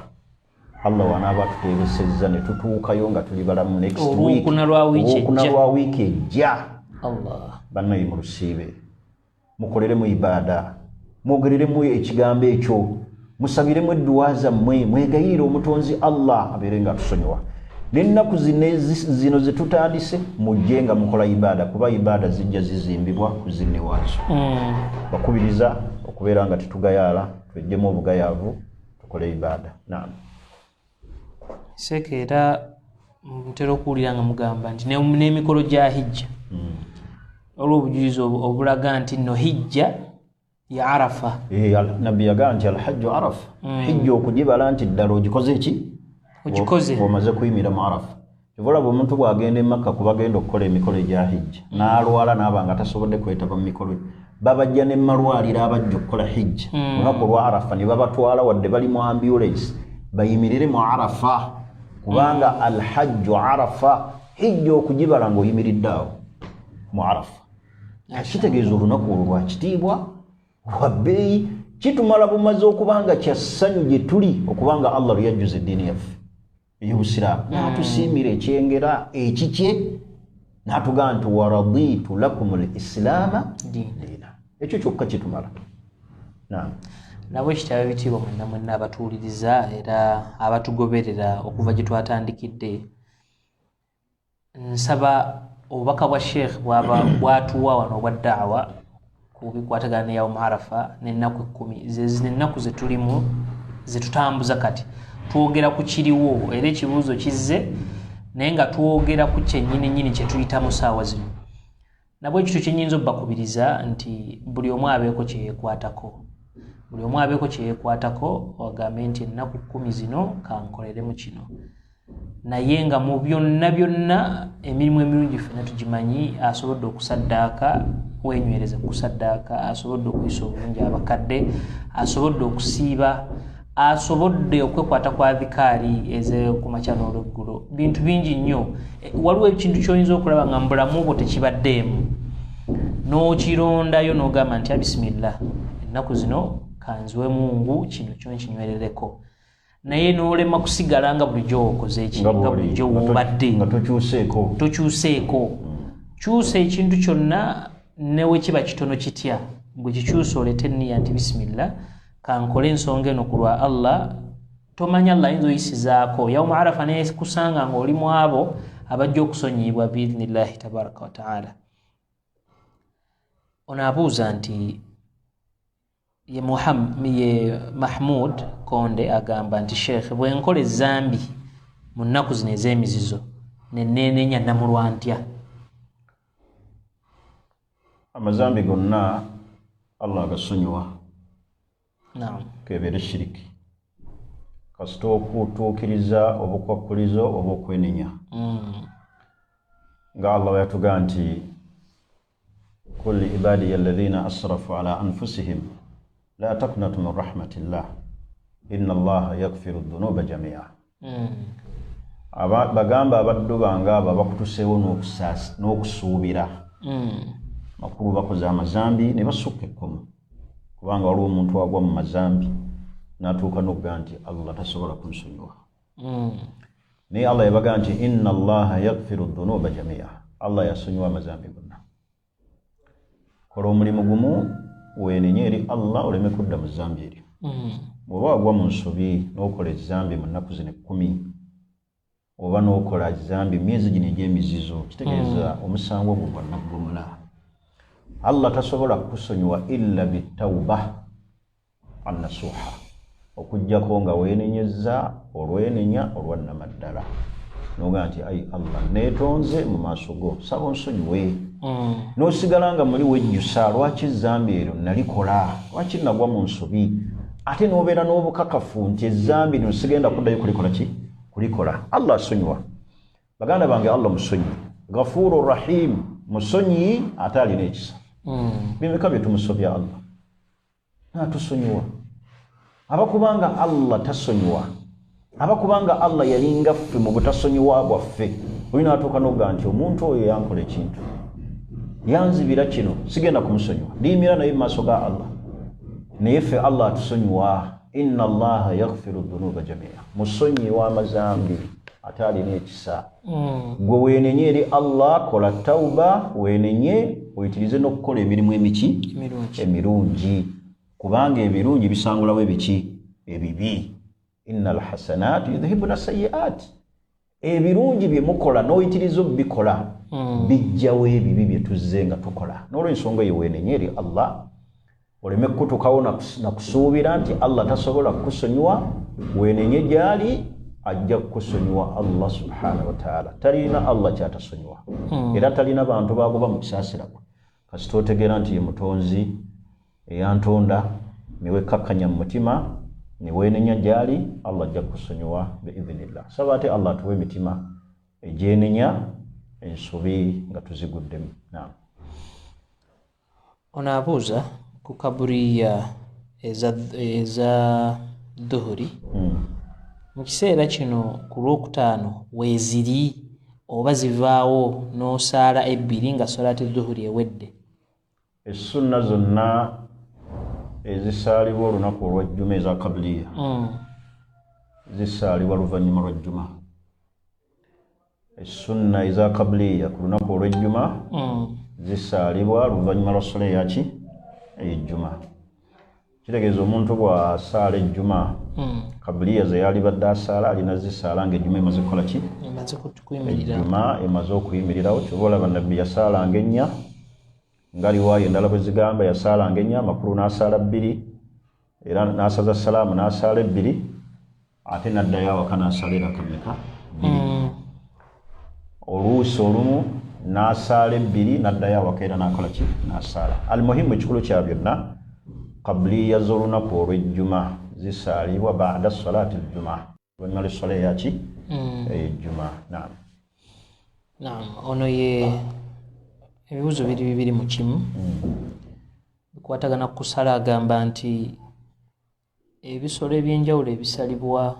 Speaker 2: Allah wanaaba atuteebesezza ne tutuukayo nga tuli balamu next week,
Speaker 1: Olwokuna lwa wiiki
Speaker 2: olwokuna
Speaker 1: ejja.
Speaker 2: lwa wiiki ejja,
Speaker 1: Allah,
Speaker 2: bannaye mu lusiibe mukoleremu ibaada, mwogereremu ekigambo ekyo, musabiremu edduwa zammwe, mwegayirire omutonzi Allah abeere nga atusonyiwa. N'ennaku zino zetutandise, mujje nga mukola ibaada, kuba ibaada zijja zizimbibwa ku zinne waazo. Bakubiriza okubeera nga tetugayaala, twejjemu obugayaavu, tukole ibaada. Naam.
Speaker 1: Seeka, era ntera okuwulira nga mugamba nti n'emikolo gya hijja, olw'obujulizi obulaga nti nno hijja ya Arafa.
Speaker 2: Nabbi yagamba nti alhajju Arafa. Hijja okugibala nti ddala ogikoze ki?
Speaker 1: Ogikoze.
Speaker 2: Ng'omaze kuyimira mu Arafa. Kyova olaba omuntu bw'agenda e Makka, kubagenda okukola emikolo egya hijja, n'alwala n'aba nga tasobodde kwetaba mu mikolo, babajja ne malwaliro abajja okukola hijja olunaku olwa Arafa ne babatwala, wadde bali mu ambulance, bayimirire mu Arafa, kubanga alhajju Arafa, hijja okugibala ng'oyimiridde awo mu Arafa, kitegeeza olunaku olwo lwa kitiibwa, lwa bbeeyi. Kitumala bumaze okuba nga kya ssanyu gye tuli okubanga Allah lwe yajjuza eddiini yaffe ey'obusiraamu n'atusiimira ekyengera ekikye, n'atugamba nti waraditu lakum lislaama diina. Ekyo kyokka kitumala. Naam.
Speaker 1: Nabwe kitaba ebitiibwa mwenna mwenna abatuwuliriza era abatugoberera okuva gye twatandikidde, nsaba obubaka bwa Sheekh bwaba bwatuwa wano obwa daawa ku bikwatagana ne yaumu Arafa n'ennaku 10, ze zino ennaku zetulimu zetutambuza kati. Twogera ku kiriwo, era ekibuuzo kizze naye nga twogera ku kyennyini nnyini kye tuyitamu saawa zino. Nabwe ekityo kyenyinza obbakubiriza nti buli omu abeeko kyeyekwatako, buli omu abeeko kyeyekwatako, agambe nti ennaku 10 zino kankoleremu kino. Naye nga mu byonna byonna emirimu emirungi ffenna tugimanyi, asobodde okusaddaaka, wenywereze ku kusaddaaka, asobodde okuyisa obulungi abakadde, asobodde okusiiba, asobodde okwekwata kwa adhikaari ez'okumakya n'olweggulo, bintu bingi nnyo. Waliwo ekintu ky'oyinza okulaba nga mu bulamu bwo tekibaddeemu, n'okirondayo n'ogamba nti bisimillah, ennaku zino kanziwe Mungu, kino kyo nkinywerereko, naye n'olema kusigala nga bulijjo okoze eki,
Speaker 2: nga
Speaker 1: nga
Speaker 2: bw'oli,
Speaker 1: bulijjo
Speaker 2: nga
Speaker 1: w'obadde,
Speaker 2: nga tokyuseeko.
Speaker 1: Tokyuseeko. Kyusa ekintu kyonna newe kiba kitono kitya, gwe kikyusa, oleete enniya nti bisimillah, kankole ensonga eno ku lwa Allah. Tomanya Allah ayinza oyisizaako yaumu Arafa nekusanga ng'oli mu abo abajja okusonyiyibwa biidhinillahi tabaraka wataala. Ono abuuza nti ye Mahmud Konde, agamba nti Sheekh, bwe nkola ezambi mu nnaku zino ez'emizizo neneenenya, namulwa ntya?
Speaker 2: Amazambi gonna Allah agasonyiwa, kebeere shiriki, kasita okutuukiriza obukwakkulizo oba okwenenya, nga Allah bwe yatugaa nti qul ibadiya alladhina asrafu ala anfusihim la taqnatu min rahmatillah inna allaha yaghfiru dhunuba jamia. Bagamba abaddu bange abo abakutuseewo n'okusuubira, makulu bakoze amazambi ne basukka ekkomo, kubanga waliwo omuntu agwa mu mazambi n'atuuka n'okugaa nti Allah tasobola kunsonyiwa. Naye Allah yabagaa nti inna allaha yaghfiru dhunuba jamia, Allah yasonyiwa amazambi gonna. Kola omulimu gumu, weenenye eri Allah oleme kudda mu zambi eryo. Bw'oba wagwa mu nsobi n'okola ezambi mu nnaku zino 10, oba n'okola zambi myezi gino egy'emizizo, kitegeeza omusango ogwo gwa naggomola. Allah tasobola kukusonyiwa illa bitawba annasuha, okuggyako nga weenenyezza olwenenya olwannamaddala, noga nti ai Allah, neetonze mu maaso go, saba onsonyiwe. N'osigala nga muli wejjusa lwaki ezambi eryo nalikola, lwaki nagwa mu nsobi, ate n'obeera n'obukakafu nti ezambi lino sigenda kuddayo kulikola ki kulikola. Allah asonyiwa. Baganda bange, Allah musonyi, Ghafuru Rahim, musonyi ate alina ekisa. Bimeka bye tumusobya Allah natusonyiwa? Abakubanga Allah tasonyiwa, abakubanga Allah yalinga ffe mu butasonyiwa bwaffe, olina atuuka noga nti omuntu oyo yankola ekintu, yanzibira kino, sigenda kumusonyiwa, ndiyimira naye mu maaso ga Allah. Naye ffe Allah atusonyiwa. Inna Allaha yaghfiru dhunuba jamia, musonyi w'amazambi ate alina ekisa. Gwe weenenye eri Allah, kola tauba, weenenye, oyitirize n'okukola emirimu emiki emirungi, kubanga ebirungi bisangulawo ebiki ebibi. Inna alhasanat yudhhibuna sayiat, ebirungi bye mukola n'oyitiriza obikola bijjawo ebibi bye tuzze nga tukola. N'olwensonga eyo weenenye eri Allah, oleme kutukawo nakusuubira nti Allah tasobola kukusonyiwa. Weenenye gyali, ajja kukusonyiwa Allah subhanahu wataala. Talina Allah kyatasonyiwa, era talina bantu bagoba mu kusaasira kwe. Kasita otegeera nti ye mutonzi eyantonda, newekkakkanya mu mutima neweenenya gyali, Allah ajja kukusonyiwa biidhinillah. Saba ate Allah atuwa emitima egyenenya ensobi nga tuziguddemu. Naam.
Speaker 1: Ono abuuza ku kaburiya eza dhuhuri. Mu kiseera kino ku Lwokutaano weeziri oba zivaawo n'osaala ebbiri nga solati dhuhuri ewedde?
Speaker 2: Essunna zonna ezisaalibwa olunaku olwa jjuma eza kabiliya zisaalibwa luvannyuma lwa jjuma. Essunna eza kabiliya ku lunaku olw'ejjuma zisaalibwa luvannyuma lwa sola eyaki ey'ejjuma. Kitegeeza omuntu bw'asaala ejjuma, kabiliya ze yalibadde asaala alina zisaala ng'ejjuma emaze kukola ki? Ejjuma emaze okuyimirirawo. Kyova olaba Nabbi yasaalanga ennya, nga riwaaya endala bwe zigamba, yasaalanga ennya amakulu n'asaala bbiri, era n'asaza salaamu n'asaala ebbiri, ate n'addayo awaka n'asaala era kameka bbiri. Oluusi olumu n'asaala ebbiri n'addayo awaka era n'akola ki n'asaala. Almuhimu, ekikulu kya byonna, kabiliya z'olunaku olw'ejjuma zisaalibwa bada salati ljuma, oluvannyuma lw'esswala eyaki ey'ejjuma. Naam.
Speaker 1: Naam. Ono ye ebibuuzo biri bibiri mu kimu, bikwatagana ku kusala. Agamba nti ebisolo ebyenjawulo ebisalibwa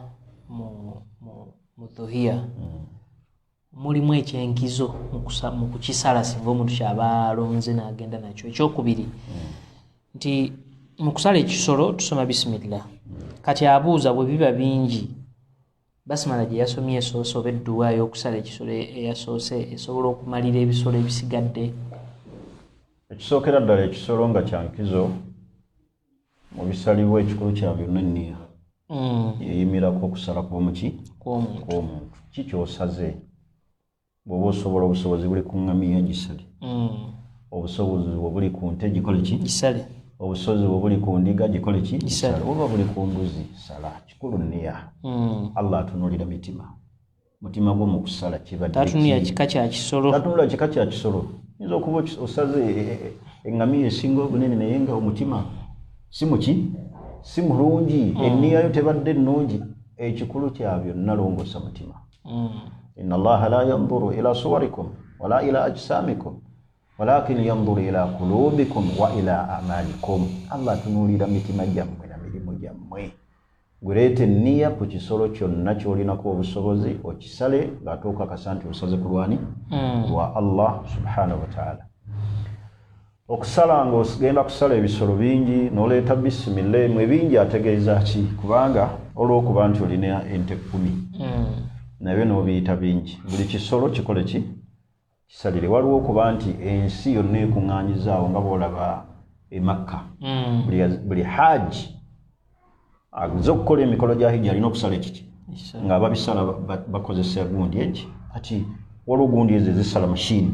Speaker 1: mu dhuhiya mulimu ekyenkizo mu kukisala singa omuntu kyaba alonze n'agenda nakyo. Ekyokubiri nti mu kusala ekisolo tusoma bisimillah. Kati abuuza, bwe biba bingi, basimala gye yasomye esoose oba edduwa ey'okusala ekisolo eyasoose esobola okumalira ebisolo ebisigadde?
Speaker 2: Ekisookera ddala, ekisolo nga kyankizo mu bisalibwa, ekikulu kya byonna enniya yeyimirako okusala kw'omuki kw'omuntu. Ki kyosaze? Bw'oba osobola, obusobozi buli ku ŋŋamiya, gisale. Obusobozi bwe buli ku nte, gikole ki?
Speaker 1: Gisale.
Speaker 2: Obusobozi bwe buli ku ndiga, gikole ki? Gisale. Oba buli ku mbuzi, sala. Kikulu nniya. Allah atunuulira mitima, mutima gwo mu kusala kibadde
Speaker 1: tatunulira kika kya kisolo.
Speaker 2: Tatunulira kika kya kisolo. Yinza okuba osaze eŋŋamiya esinga obunene, naye nga omutima si muki si mulungi, enniyayo tebadde ennungi. Ekikulu kya byonna, longoosa mutima. Inna Allaha la yanzuru ila suwarikum wala ila ajsamikum walakin yanzuru ila kulubikum wa ila amalikum. Allah atunuulira mitima gyammwe na mirimu gyammwe. Guleeta enniya ku kisolo kyonna ky'olinako obusobozi, okisale ng'ate okakasa nti osaze ku lwani? Lwa Allah subhanahu wataala. Okusala nga ogenda kusala ebisolo bingi n'oleeta bisimilla emu, ebingi ategeeza ki? Kubanga olw'okuba nti olina ente 10 nabyo n'obiyita bingi, buli kisolo kikole ki? Kisalire. Waliwo okuba nti ensi yonna ekuŋŋaanyizaawo nga bw'olaba e Makka, buli haji aze okukola emikolo gya hijja alina okusala ekiki, ng'ababisala bakozesa gundi egi. Kati Waliwo gundi ezo ezisala mashini,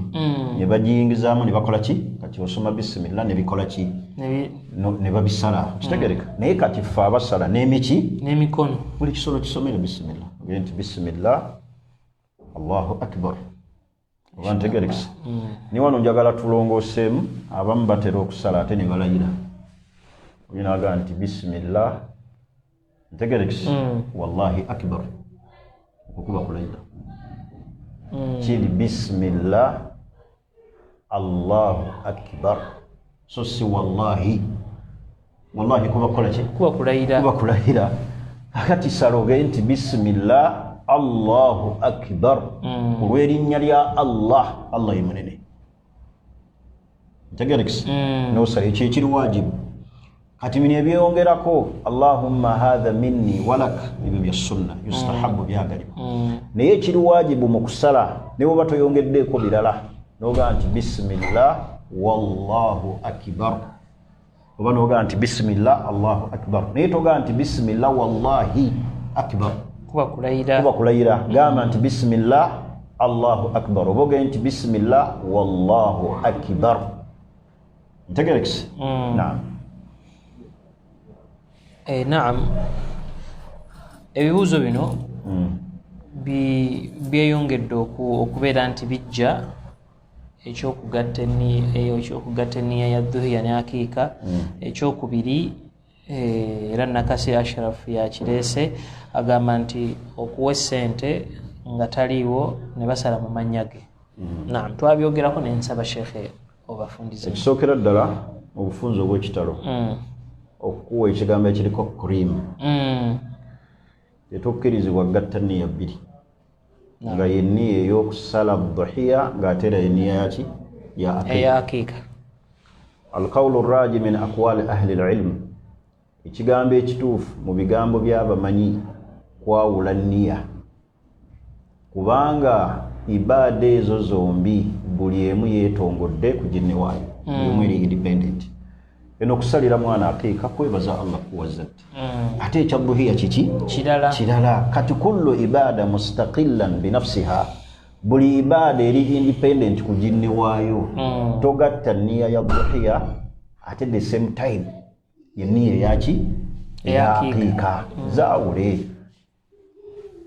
Speaker 2: ne bagiyingizaamu ne bakola ki, kati osoma bisimillah ne bikola ki, ne babisala. Kitegereka? Naye kati ffe abasala n'emiki,
Speaker 1: n'emikono,
Speaker 2: buli kisolo kisomere bisimillah, ogende nti bisimillah Allahu akbar, oba ntegerekesa. Ni wano njagala tulongooseemu. Abamu batera okusala ate ne balayira. Olinaga nti bisimillah, ntegerekesa, wallahi akbar, okukuba kulayira. Kiri bisimillah Allahu akbar, so si wallahi. Wallahi kuba kukola ki?
Speaker 1: Kuba kulayira.
Speaker 2: Kuba kulayira. Akati sala ogende nti bisimillah Allahu akbar, olw'erinnya lya Allah, Allah ye munene. Ntegerekesa? Nosala ekyo ekiri wajibu. Kati bino ebyeyongerako, allahumma hatha minni walak, ebyo bya sunna, yustahabu, byagalibwa. Naye ekiri wajibu mu kusala, ne bwoba toyongeddeeko birala, nogaa nti bisimillah wallahu akbar, oba nogaa nti bisimillah Allahu akbar, naye togaa nti bisimillah wallahi akbar.
Speaker 1: Kuba kulayira.
Speaker 2: Kuba kulayira. Gamba nti bisimillah Allahu akbar, oba ogende nti bisimillah wallahu akbar. Ntegerekese? Naam.
Speaker 1: Naam, ebibuuzo bino byeyongedde okubeera nti bijja, ekyokugatta eniya ya dhuhiya ne akiika. Ekyokubiri, era Nakasi Ashraf yakireese, agamba nti okuwa essente nga taliiwo ne basala mu mannya ge. Naam, twabyogerako, nensaba shekhe obafundize.
Speaker 2: Ekisookera ddala mu bufunze obw'ekitalo, okukuwa ekigambo ekiriko cream, tetukkirizibwa gatta niya bbiri, nga yenniya ey'okusala dhuhiya ng'ate era yenniya yaki? Ya aqiqa.
Speaker 1: Eya akiika.
Speaker 2: Alqawlu raji min aqwali ahli lilm, ekigambo ekituufu mu bigambo by'abamanyi, kwawula nniya, kubanga ibaada ezo zombi buli emu yeetongodde ku ginne waayo, buli emu eri independent. Eno okusalira mwana aqiika kwebaza Allah kuwa zadde, ate ekya dhuhiya kiki?
Speaker 1: Kirala.
Speaker 2: Kirala. Kati kullu ibaada mustaqillan binafsiha, buli ibaada eri independent ku ginne waayo. Togatta nniya ya dhuhiya ate the same time yenniya eyaki?
Speaker 1: Eya aqiika.
Speaker 2: Eyaqiika. Zaawule.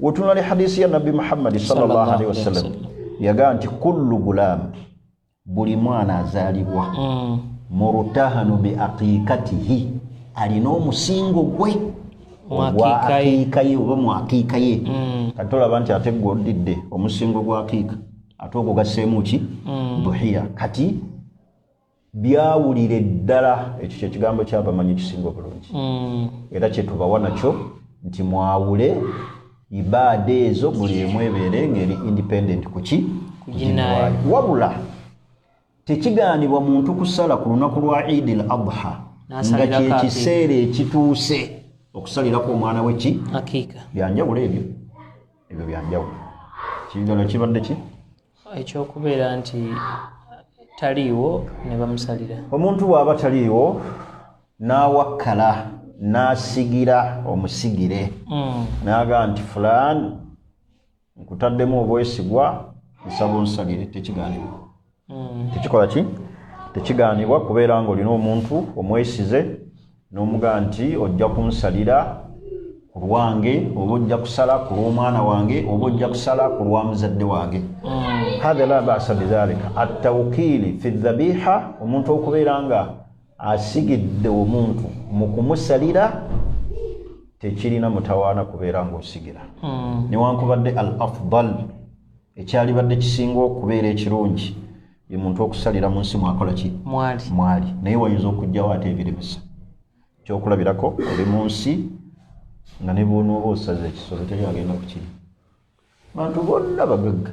Speaker 2: Wetunula hadisi ya Nabbi Muhammadi sallallahu alaihi wasallam, yagaa nti kullu gulam, buli mwana azaalibwa, murtahanu bi aqiikatihi, alina omusingo gwe
Speaker 1: mu
Speaker 2: ogwa
Speaker 1: aqiika ye.
Speaker 2: Aqiika ye oba mu aqiika ye. Kati tolaba nti ate gwe oddidde omusingo gwa aqiika ate ogwo gasseemu ki? Duhiya. Kati byawulire ddala. Ekyo kyekigambo kyabamanyi ekisinga obulungi, era kyetubawa nakyo nti mwawule ibaada ezo, buli emu ebeere ng'eri independent kuki?
Speaker 1: Ku ginnaayo.
Speaker 2: Wabula tekigaanibwa muntu kusala ku lunaku lwa Idi l Adha nga
Speaker 1: N'asalirako
Speaker 2: kyekiseera ekituuse okusalirako omwana we ki?
Speaker 1: Akiika.
Speaker 2: Byanjawulo ebyo, ebyo byanjawulo. Kirala kibadde ki?
Speaker 1: Ekyokubeera nti taliiwo ne bamusalira.
Speaker 2: Omuntu bw'aba taliiwo n'awakkala, n'asigira omusigire, n'agaa nti fulani nkutaddemu obwesigwa, nsaba onsalire, tekigaanibwa. Tekikola ki? Tekigaanibwa kubeera ng'olina omuntu omwesize n'omugaa nti ojja kunsalira ku lwange, oba ojja kusala ku lw'omwana wange, oba ojja kusala ku lwa muzadde wange. Hatha la basa bidhalika atawkiili fi dhabiha. Omuntu okubeera nga asigidde omuntu mu kumusalira tekirina mutawaana kubeera ng'osigira, newankubadde al afdal, ekyalibadde kisinga okubeera ekirungi, ye muntu okusalira mu nsi mwakola ki?
Speaker 1: Mwali.
Speaker 2: Mwali. Naye wayinza okugjawo ate ebiremesa. Kyokulabirako, oli mu nsi nga ne bwonooba osaza ekisolo teri agenda kukiri, bantu bonna bagagga.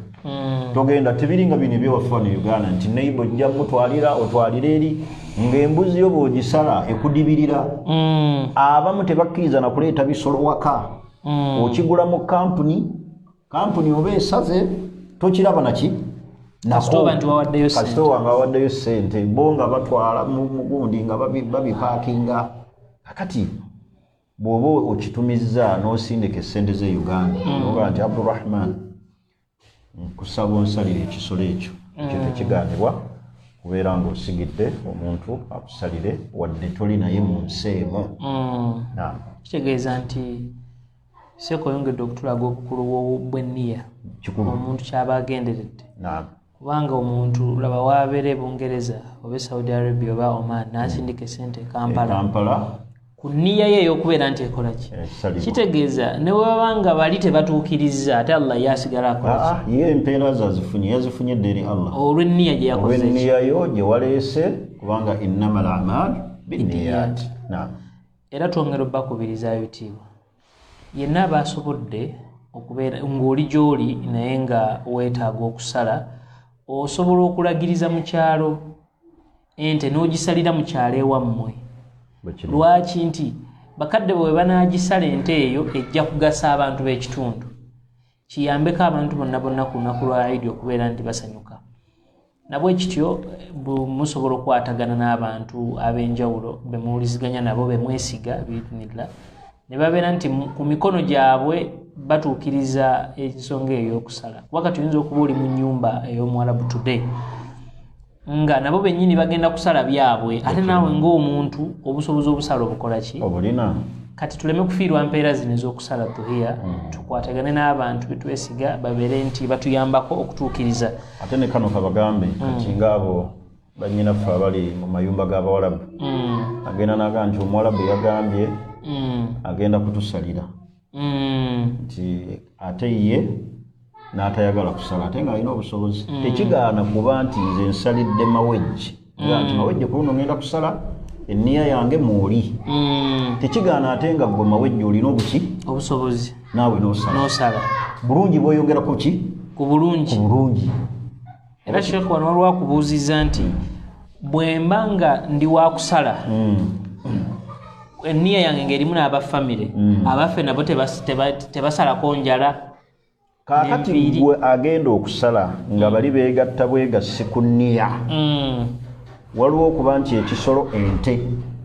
Speaker 2: Togenda, tebiringa bino ebyewaffe wano e Uganda nti neighbor ojja mutwalira, otwalire eri, ng'embuzi yo bw'ogisala ekudibirira. Abamu tebakkiriza na kuleeta bisolo waka. Okigula mu kampuni, kampuni oba esaze tokiraba naki.
Speaker 1: Kasita oba nti wawaddeyo ssente.
Speaker 2: Kasita oba nga wawaddeyo ssente, bo nga batwala mu mugundi nga babipaakinga. Kakati bw'oba okitumizza n'osindika essente ze Uganda, nogaa nti Abdurahman, Nkusaba onsalire ekisolo ekyo. Ekyo tekigaanibwa kubeera ng'osigidde omuntu akusalire wadde toli naye mu nsi emu. Naam.
Speaker 1: Kitegeeza nti seeka oyongedde okutulaga obukulu bw'enniya.
Speaker 2: Kikulu.
Speaker 1: Omuntu kyaba agenderedde.
Speaker 2: Naam.
Speaker 1: Kubanga omuntu laba wabeera e Bungereza oba e Saudi Arabia oba Oman n'asindika esente e Kampala.
Speaker 2: E Kampala.
Speaker 1: Ku nniya ye ey'okubeera nti ekola ki?
Speaker 2: Esalibwa.
Speaker 1: Kitegeeza ne bwe baba nga bali tebatuukirizza, ate Allah ye asigala akola ki?
Speaker 2: Ye empeera ze azifunye, yazifunye dda eri Allah.
Speaker 1: Olw'enniya gye yakoze ki?
Speaker 2: Olw'enniya yo gye waleese, kubanga innamal a'maal binniyat. Naam.
Speaker 1: Era twongera obbakubiriza ebitiibwa. Yenna aba asobodde okubeera ng'oli gy'oli naye nga weetaaga okusala, osobola okulagiriza mu kyalo ente n'ogisalira mu kyalo ewammwe.
Speaker 2: Bwe kiri.
Speaker 1: Lwaki nti bakadde bwe banaagisala ente eyo ejja kugasa abantu b'ekitundu, kiyambeko abantu bonna bonna ku lunaku lwa Eid okubeera nti basanyuka. Nabwe kityo musobola okukwatagana n'abantu ab'enjawulo be muwuliziganya nabo, be mwesiga biidhnillah, ne babeera nti ku mikono gyabwe batuukiriza ensonga eyo ey'okusala. Kuba kati oyinza okuba oli mu nnyumba ey'omuwarabu today nga nabo bennyini bagenda kusala byabwe, ate naawe ng'omuntu obusobozi obusala obukola ki?
Speaker 2: Obulina.
Speaker 1: Kati tuleme kufiirwa mpeera zino ez'okusala dhuhiya, tukwatagane n'abantu be twesiga babeere nti batuyambako okutuukiriza.
Speaker 2: Ate ne kano kabagambe, kati ng'abo bannyinaffe abali mu mayumba g'abawalabu, agenda n'agamba nti omuwalabu yagambye agenda kutusalira, nti ate ye n'atayagala kusala ate ng'alina obusobozi. Tekigaana kuba nti nze nsalidde mawejje, nga nti mawejje ku luno ngenda kusala enniya yange mwoli. Tekigaana ate nga ggwe mawejje olina obuki?
Speaker 1: Obusobozi.
Speaker 2: Naawe n'osala.
Speaker 1: N'osala.
Speaker 2: Bulungi bw'oyongera ku ki?
Speaker 1: Ku bulungi.
Speaker 2: Ku bulungi.
Speaker 1: Era Sheikh wano waliwo akubuuzizza nti bwe mba nga ndi wa kusala, enniya yange ng'erimu n'abafamire, abaffe nabo tebasalako njala.
Speaker 2: Kaakati
Speaker 1: N'enviiri.
Speaker 2: gwe agenda okusala nga bali beegatta bwegassi ku nniya. Waliwo okuba nti ekisolo ente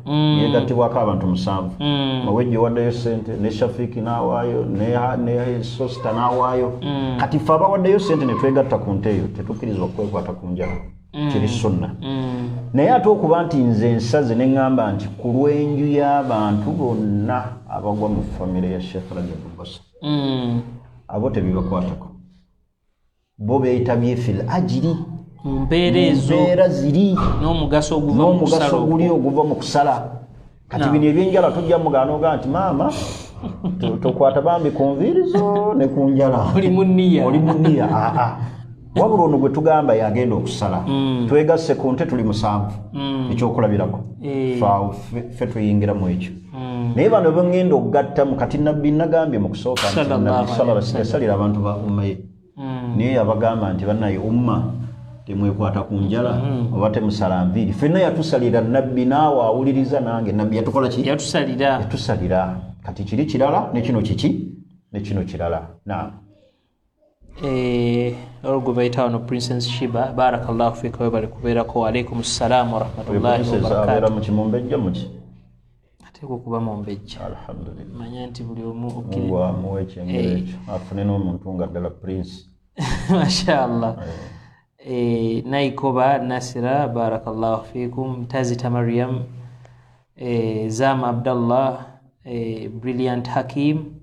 Speaker 2: yeegattibwako abantu 7. Mawejje waddeyo ssente, ne Shafiiki n'awaayo, ne Sosita n'awaayo. Kati ffe abawaddeyo ssente ne twegatta ku nte eyo tetukkirizibwa kwekwata ku njala. Kiri sunna. Naye ate okuba nti nze nsaze ne ŋŋamba nti ku lw'enju y'abantu bonna abagwa mu famire ya Sheikh Rajab Bbosa, abo tebibakwatako. Bo beetabye fil ajiri.
Speaker 1: Mu mpeera ezo.
Speaker 2: Mu mpeera ziri.
Speaker 1: N'omugaso oguva mu
Speaker 2: N'omugaso
Speaker 1: kusala
Speaker 2: guli
Speaker 1: okwo.
Speaker 2: oguva mu kusala. Kati bino ebyenjala tujja mugaana ogaa nti maama, tokwata bambi ku nviiri zo ne ku njala.
Speaker 1: Oli mu nniya.
Speaker 2: Oli mu nniya, aa. Wabula ono gwe tugamba yagenda okusala. Twegasse ku nte tuli 7. Ekyokulabirako. Faawo ffe tuyingira mu ekyo. Naye bano be ŋŋenda okugattamu kati Nabbi nagambye mu kusooka nti
Speaker 1: Sallallahu
Speaker 2: Nabbi
Speaker 1: alaihi
Speaker 2: sallallahu alaihi
Speaker 1: wasallam.
Speaker 2: yasalira abantu ba umma ye. Naye yabagamba nti bannaye umma temwekwata ku njala oba temusala nviiri. Ffenna yatusalira Nabbi, naawe awuliriza nange Nabbi yatukola ki?
Speaker 1: Yatusalira.
Speaker 2: Yatusalira. Kati kiri kirala ne kino kiki? Ne kino kirala. Naam.
Speaker 1: Olwo gwe bayita wano Princess Shiba, barakallahu fika, webale kubeerako. Wa alaikum ssalaamu wa rahmatullahi wa
Speaker 2: Princess
Speaker 1: barakatuh.
Speaker 2: abeera mu Kimumbejja muki?
Speaker 1: Ateekwa okuba mumbejja.
Speaker 2: Alhamdulillah.
Speaker 1: Manya nti buli omu okkiri-
Speaker 2: Mungu amuwe ekyengera ekyo. Afune n'omuntu nga ddala Prince.
Speaker 1: Mashallah. Naikoba Nasira, barakallahu fikum. Tazita Mariam, Zama Abdallah, Brilliant Hakim,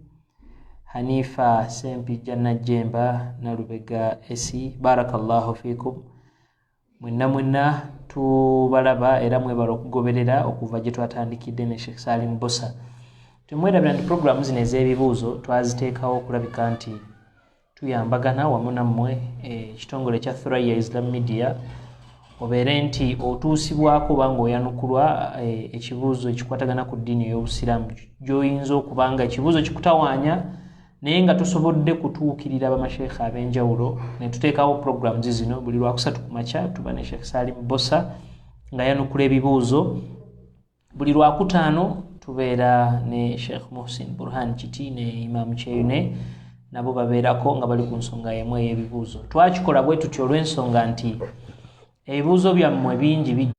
Speaker 1: Hanifa Sempijja Najjemba, Nalubega Esi, barakallahu fikum. Mwenna mwenna tubalaba era mwebala okugoberera okuva gye twatandikidde ne Sheikh Salim Bbosa. Temwerabira nti programu zino ez'ebibuuzo twaziteekawo okulabika nti tuyambagana wamu nammwe, ekitongole kya Thuraya Islam Media, obeere nti otuusibwako oba ng'oyanukulwa, ekibuuzo ekikwatagana ku ddiini ey'Obusiraamu gy'oyinza okuba nga ekibuuzo kikutawaanya naye nga tosobodde kutuukirira bamasheikha ab'enjawulo. Ne tuteekawo programs zino buli lwakusatu ku makya tuba ne Sheikh Salim Bbosa nga yanukula ebibuuzo. Buli lwakutaano tubeera ne Sheikh Muhsin Burhan Kiti ne Imam Kyeyune, nabo babeerako nga bali ku nsonga y'emu ey'ebibuuzo. Twakikola bwe tutyo olw'ensonga nti ebibuuzo byammwe bingi bijja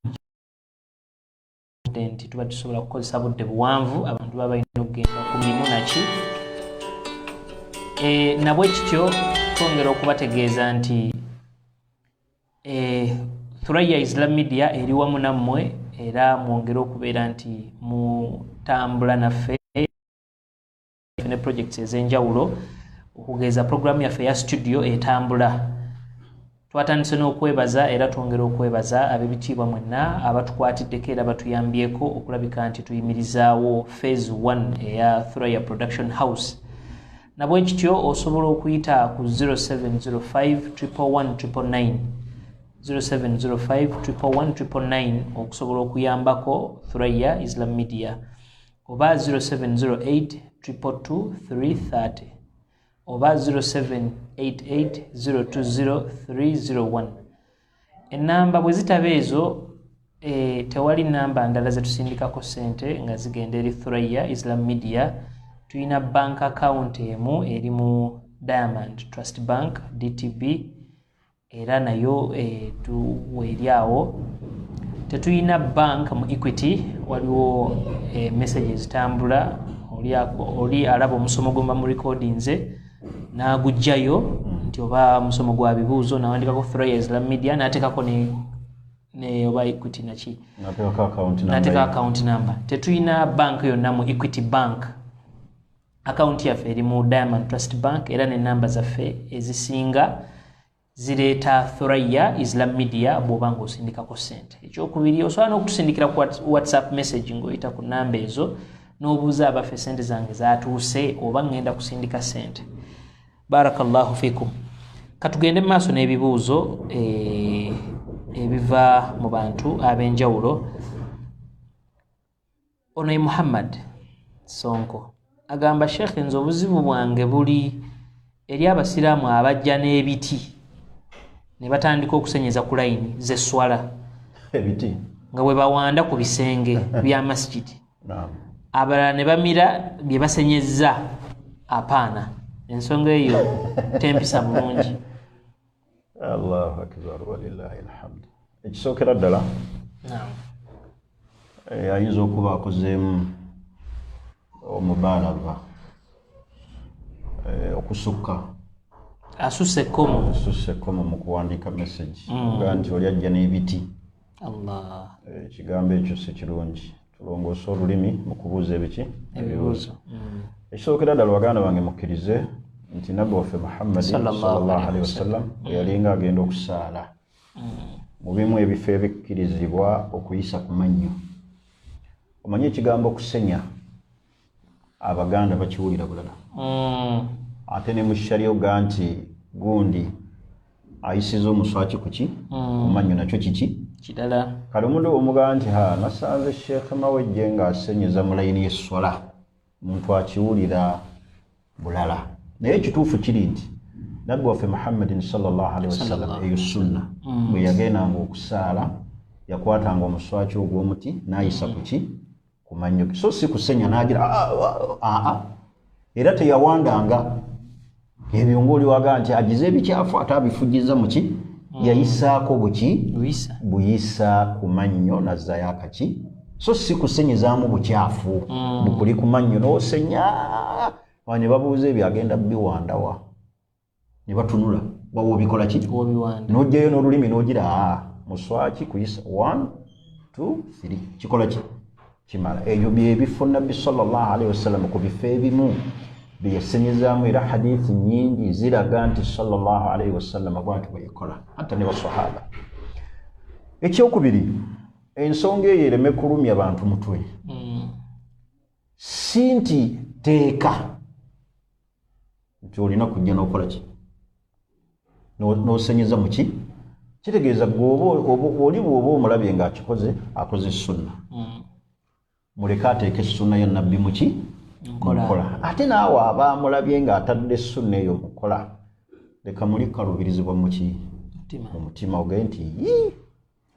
Speaker 1: nti tuba tusobola kukozesa budde buwanvu, abantu baba balina okugenda ku mirimu naki. Nabwe kityo Twongera okubategeeza nti Thuraya Islam Media eri wamu nammwe, era mwongere okubeera nti mutambula naffe ne projects ez'enjawulo, okugeza programu yaffe eya studio etambula. Twatandise n'okwebaza, era twongera okwebaza ab'ebitiibwa mwenna abatukwatiddeko era batuyambyeko okulabika nti tuyimirizaawo phase 1 eya Thuraya Production House. Nabwe kityo osobola okuyita ku 0705 111 999, 0705 111 999 okusobola okuyambako Thuraya Islam Media, oba 0708 222 330, oba 0788 020 301. Enamba bwe zitaba ezo, tewali namba ndala zetusindikako ssente nga zigenda eri Thuraya Islam Media. Tulina bank account emu eri mu Diamond Trust Bank, DTB, era nayo weeri awo. Tetulina bank mu Equity. Waliwo message ezitambula, oli alaba omusomo gwemba mu recordinze n'agugjayo nti oba musomo gwa bibuuzo, nawandikako Thuraya Islam Media, n'ateekako ne oba Equity naki, n'ateeka account number. Tetulina bank yonna mu Equity Bank. Account yaffe eri mu Diamond Trust Bank, era nenamba zaffe ezisinga zireeta Thuraya Islam Media bw'oba ng'osindikako ssente. Ekyokubiri, osobola n'okutusindikira ku WhatsApp message ng'oyita ku namba ezo n'obuuza abaffe ssente zange zatuuse oba ŋŋenda kusindika ssente. Barakallahu fikum. Katugende mu maaso n'ebibuuzo ebiva mu bantu ab'enjawulo. Ono ye Muhammad Sonko, agamba, "Sheekhe, nze obuzibu bwange buli eri abasiraamu abajja n'ebiti ne batandika okusenyeza ku layini z'esswala
Speaker 2: Ebiti
Speaker 1: nga bwe bawanda ku bisenge bya masjidi, abalala ne bamira bye basenyezza. Apaana, ensonga eyo tempisa bulungi."
Speaker 2: Allahu akbar, walillahi alhamd. Ekisookera ddala, ayinza okuba akozeemu omubalava, okusukka.
Speaker 1: Asusse ekkomo.
Speaker 2: Asusse ekkomo mu kuwandiika message nga nti oli ajja n'ebiti.
Speaker 1: Allah!
Speaker 2: Ekigambo ekyo si kirungi. Tulongoose olulimi mu kubuuza ebiki?
Speaker 1: Ebibuuzo.
Speaker 2: Ekisookera ddala, baganda bange, mukkirize nti nabbi waffe Muhammadi
Speaker 1: Sallallahu
Speaker 2: sallallahu
Speaker 1: alaihi
Speaker 2: alaihi wasallam bwe yalinga agenda okusaala, mu bimu ebifo ebikkirizibwa okuyisa ku mannyo. Omanye ekigambo okusenya, Abaganda bakiwulira bulala, ate ne mu sharia oga nti gundi ayisiza omuswaki kuki? Ku mannyo. Nakyo kiki?
Speaker 1: Kirala.
Speaker 2: Kale omuntu omugamba nti, "Ha, nasanze Sheekh Mawejje ng'asenyeza mu layini y'esswala," muntu akiwulira bulala. Naye ekituufu kiri nti nabbi waffe Muhammadin sallallahu alaihi wasallam,
Speaker 1: Sallallahu.
Speaker 2: eyo sunna, bwe yagendanga okusaala yakwatanga omuswaki ogw'omuti n'ayisa ku ki? Ku mannyo ge, so si kusenya n'agira aa. Era teyawandanga ebyo ngaoli wagaa nti agize ebikyafu ate abifugiza muki. Yayisaako buki?
Speaker 1: Buyisa.
Speaker 2: Buyisa ku mannyo nazzayo akaki, so si kusenyezaamu bukyafu bukuli ku mannyo n'osenya. Ne babuuza ebyo agenda biwandawa, ne batunula, wawa obikola ki?
Speaker 1: Wobiwanda.
Speaker 2: N'ojjayo n'olulimi n'ogira, aa, muswaki kuyisa 1 2 3, kikola ki? Kimala. Ebyo byebifo nabbi sallallahu alaihi wasallam ku bifo ebimu byeyasenyezaamu, era hadithi nyingi ziraga nti sallallahu alaihi wasallam bwati bwe yakola, hatta ne basahaba. Ekyokubiri, ensonga eyo ereme kulumya bantu mutwe. Si nti teeka nti olina kujja n'okola ki? N'osenyeza muki. Kitegeeza gwe oli bw'oba omulabye ng'akikoze, akoze sunna. Muleke ateeke sunna ya nabbi muki?
Speaker 1: Nkola.
Speaker 2: Mukola. Ate naawe aba amulabye ng'atadde sunna eyo mukola, leka muli kalubirizibwa muki?
Speaker 1: Mutima.
Speaker 2: Mu mutima, ogende nti, "Yii,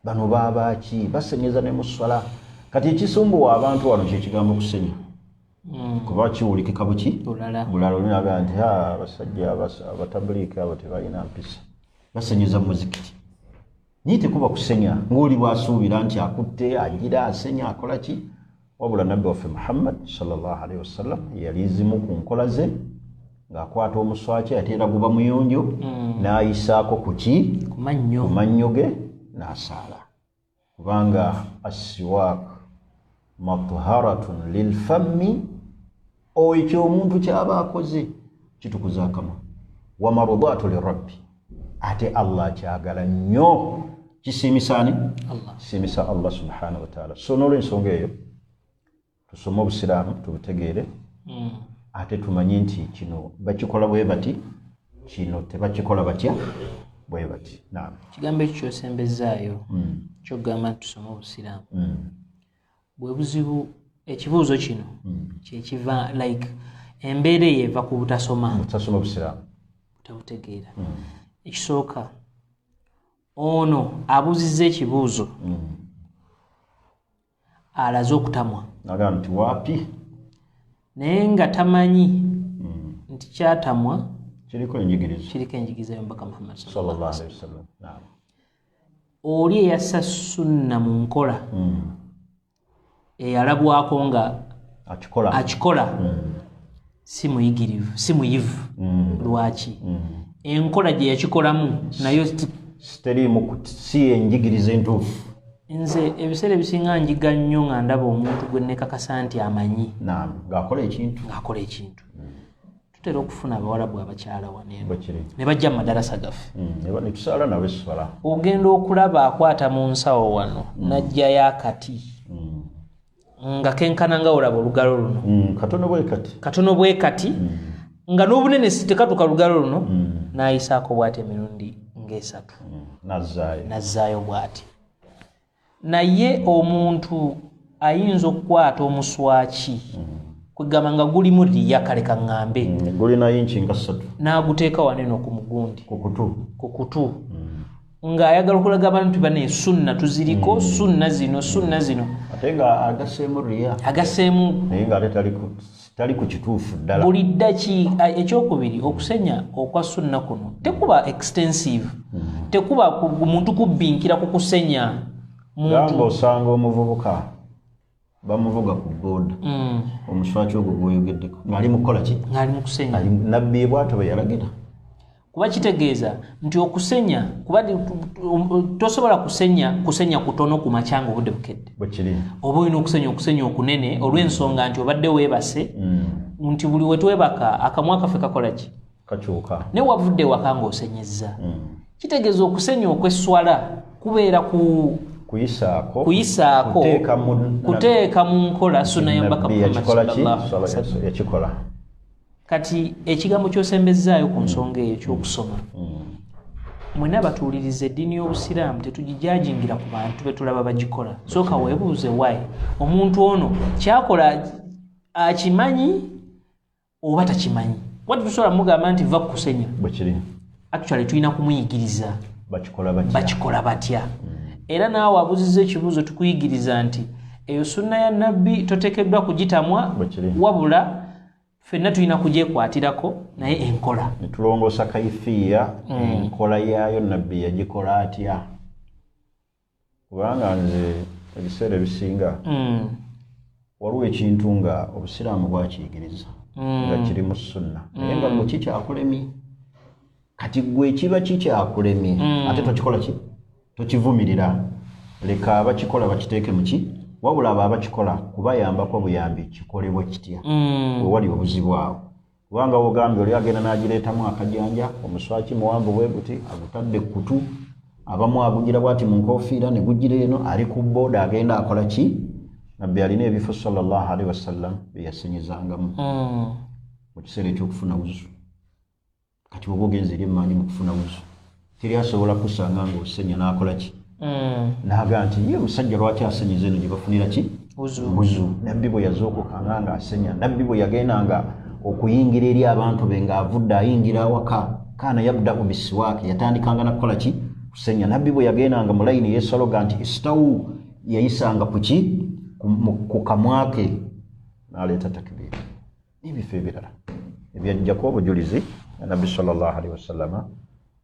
Speaker 2: bano baabaki basenyeza ne muswala?" Kati ekisumbuwa abantu wano kyekigambo kusenya, kuba kiwulikika buki?
Speaker 1: Bulala.
Speaker 2: Bulala. Olinaga nti, "Ha, abasajja abatabuliiki abo tebalina mpisa, basenyeza muzikiti." Naye tekuba kusenya ng'oli bwasuubira nti akutte agira asenya akola ki. Wabula nabbi waffe Muhammad sallallahu alaihi wasallam yali zimu ku nkola ze. Ng'akwata omuswaki, ate era guba muyonjo, n'ayisaako ku ki?
Speaker 1: Ku mannyo.
Speaker 2: Ku mannyo ge n'asaala, kubanga assiwaak matharatun lilfammi, ekyo omuntu kyaba akoze kitukuza akamwa, wa marudatu lirabbi, ate Allah akyagala nnyo, kisiimisa ani?
Speaker 1: Allah.
Speaker 2: Kisiimisa Allah subhanahu wataala. So n'olwensonga eyo tusome obusiraamu, tubutegeere, ate tumanye nti kino bakikola bwe bati, kino tebakikola batya bwe bati. Naam.
Speaker 1: Ekigambo ekyo kyosembezaayo, kyogamba nti tusome obusiraamu, bwe buzibu. Ekibuuzo kino kyekiva, like, embeera eyo eva ku butasoma.
Speaker 2: Butasoma busiraamu.
Speaker 1: Butabutegeera. Ekisooka, ono abuuzizza ekibuuzo alaze okutamwa.
Speaker 2: Nagamba nti waapi.
Speaker 1: Naye nga tamanyi nti kyatamwa
Speaker 2: kiriko enjigirizo.
Speaker 1: Kiriko enjigiriza y'omubaka Muhammad.
Speaker 2: Sallallahu alaihi wasallam. Naam.
Speaker 1: Oli eyassa sunna mu nkola, eyalabwako nga
Speaker 2: akikola,
Speaker 1: akikola, si muyigirivu, si muyivu. Lwaki? Enkola gye yakikolamu nayo
Speaker 2: teriimu si enjigiriza entuufu.
Speaker 1: Nze ebiseera ebisinga njiga nnyo nga ndaba omuntu gwe nekakasa nti amanyi.
Speaker 2: Naam, ng'akola ekintu.
Speaker 1: Ng'akola ekintu. Tutera okufuna abawalabu abakyala wano eno
Speaker 2: bwekiri
Speaker 1: ne bajja mu madarasa gaffe.
Speaker 2: Netusaala nabo esswala.
Speaker 1: Ogenda okulaba akwata mu nsawo wano n'ajjayo akati nga kenkana nga olaba olugalo luno.
Speaker 2: Katono bwe kati.
Speaker 1: Katono bwe kati, nga n'obunene si tekatuka lugalo luno, n'ayisaako bw'ati emirundi ng'esatu.
Speaker 2: Nazzaayo.
Speaker 1: N'azzaayo bw'ati. Naye omuntu ayinza okukwata omuswaki, kwegamba nga gulimu riya, kale kaŋŋambe,
Speaker 2: gulina yinki nga 3,
Speaker 1: n'aguteeka wano eno ku mugundi,
Speaker 2: ku kutu,
Speaker 1: ku kutu, ng'ayagala okulaga abantu nti bane sunna tuziriko, sunna zino, sunna zino.
Speaker 2: Ate nga agaseemu riya.
Speaker 1: Agaseemu.
Speaker 2: Naye nga ate tali ku kituufu ddala.
Speaker 1: Buli ddaki. Ekyokubiri, okusenya okwa sunna kuno tekuba extensive, tekuba muntu kubbinkira ku kusenya muntu.
Speaker 2: Gamba osanga omuvubuka bamuvuga ku booda, omuswaki ogwo gwoyogeddeko, ng'ali mu kukola ki?
Speaker 1: Ng'ali mu kusenya.
Speaker 2: Ali nabbi bw'atyo bwe yalagira.
Speaker 1: Kuba kitegeeza nti okusenya, kuba tosobola kusenya kutono ku makya nga obudde bukedde.
Speaker 2: Bwe kiri.
Speaker 1: Oba olina okusenya okunene, olw'ensonga nti obadde weebase, nti buli we twebaka akamwa kaffe kakola ki?
Speaker 2: Kakyuka.
Speaker 1: Naye wavudde ewaka ng'osenyezza. Kitegeeza okusenya okw'esswala kubeera ku
Speaker 2: kuyisaako,
Speaker 1: kuyisaako,
Speaker 2: kuteeka mu
Speaker 1: kuteeka mu nkola sunna y'omubaka
Speaker 2: Nabbi
Speaker 1: Muhammad
Speaker 2: yakikola ki?
Speaker 1: sallallahu alaihi wasallam.
Speaker 2: Yakikola.
Speaker 1: Kati ekigambo ky'osembezzaayo ku nsonga eyo ky'okusoma, mwenna batuwuliriza, eddiini y'obusiraamu tetugijajingira ku bantu be tulaba bagikola. Sooka weebuuze why omuntu ono kyakola akimanyi oba takimanyi. Kuba tetusobola mugamba nti va kukusenya.
Speaker 2: Bwe kiri.
Speaker 1: Actually tulina kumuyigiriza
Speaker 2: bakikola batya.
Speaker 1: Bakikola batya. Era naawe abuuzizza ekibuuzo, tukuyigiriza nti eyo sunna ya nabbi toteekeddwa kugitamwa,
Speaker 2: Bwe kiri.
Speaker 1: wabula ffenna tulina kugyekwatirako, naye enkola.
Speaker 2: Ne tulongoosa kaifiya, enkola yaayo nabbi yagikola atya, kubanga nze ebiseera ebisinga waliwo ekintu nga obusiraamu bwakiyigiriza, nga kiri mu sunna, naye nga gwe kikyakulemye. Kati gwe kiba kikyakulemye, ate tokikola ki? Tokivumirira. Leka abakikola bakiteeke mu ki, wabula abo abakikola kubayambako buyambi kikolebwe kitya. Wewali obuzibu awo, kubanga wogambye oli agenda n'agireetamu akajanja, omuswaki muwanvu bwe guti, agutadde kutu, abamu agugira bwati mu nkofiira ne gugira eno, ali ku booda agenda akola ki? Nabbi alina ebifo sallallahu alaihi wasallam bye yasenyezangamu mu kiseera ekyokufuna wuzu. Kati oba ogenza eri emmanju mu kufuna wuzu, teri asobola kusanga ng'osenya n'akola ki? N'agaa nti ye omusajja lwaki asenyeza eno gye bafunira ki?
Speaker 1: Wuzu.
Speaker 2: Wuzu. Nabbi bwe yazuukukanga nga asenya, nabbi bwe yagendanga okuyingira eri abantu be ng'avudde ayingira awaka, kaana yabdau bisiwaaki, yatandikanga nakukola ki? Kusenya. Nabbi bwe yagendanga mu layini yesaloga nti istawu, yayisanga ku ki? Ku kamwa ke n'aleeta takbiira n'ebifo ebirala ebyajjako obujulizi nabbi sallallahu alaihi wasallama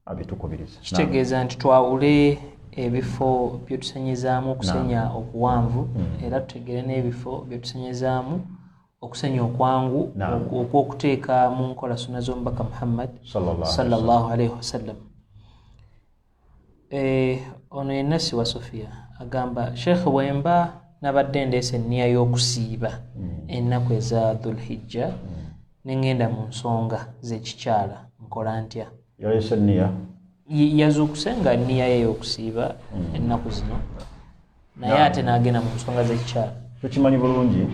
Speaker 2: abitukubiriza.
Speaker 1: Kitegeeza nti twawule ebifo byetusenyezaamu okusenya okuwanvu, era tutegere n'ebifo byetusenyezaamu Okusenya okwangu okw'okuteeka mu nkola sunna z'omubaka Muhammad sallallahu alaihi wasallam. Ono yenna si wa Sofia, agamba, Sheekh, bwemba nabadde ndeese enniya y'okusiiba ennaku eza Dhulhijja, nengenda mu nsonga z'ekikyala, nkola ntya?
Speaker 2: Yaleese enniya?
Speaker 1: Yazuukuse nga nniya ye ey'okusiiba ennaku zino, naye ate n'agenda mu nsonga z'ekikyala.
Speaker 2: Tukimanyi bulungi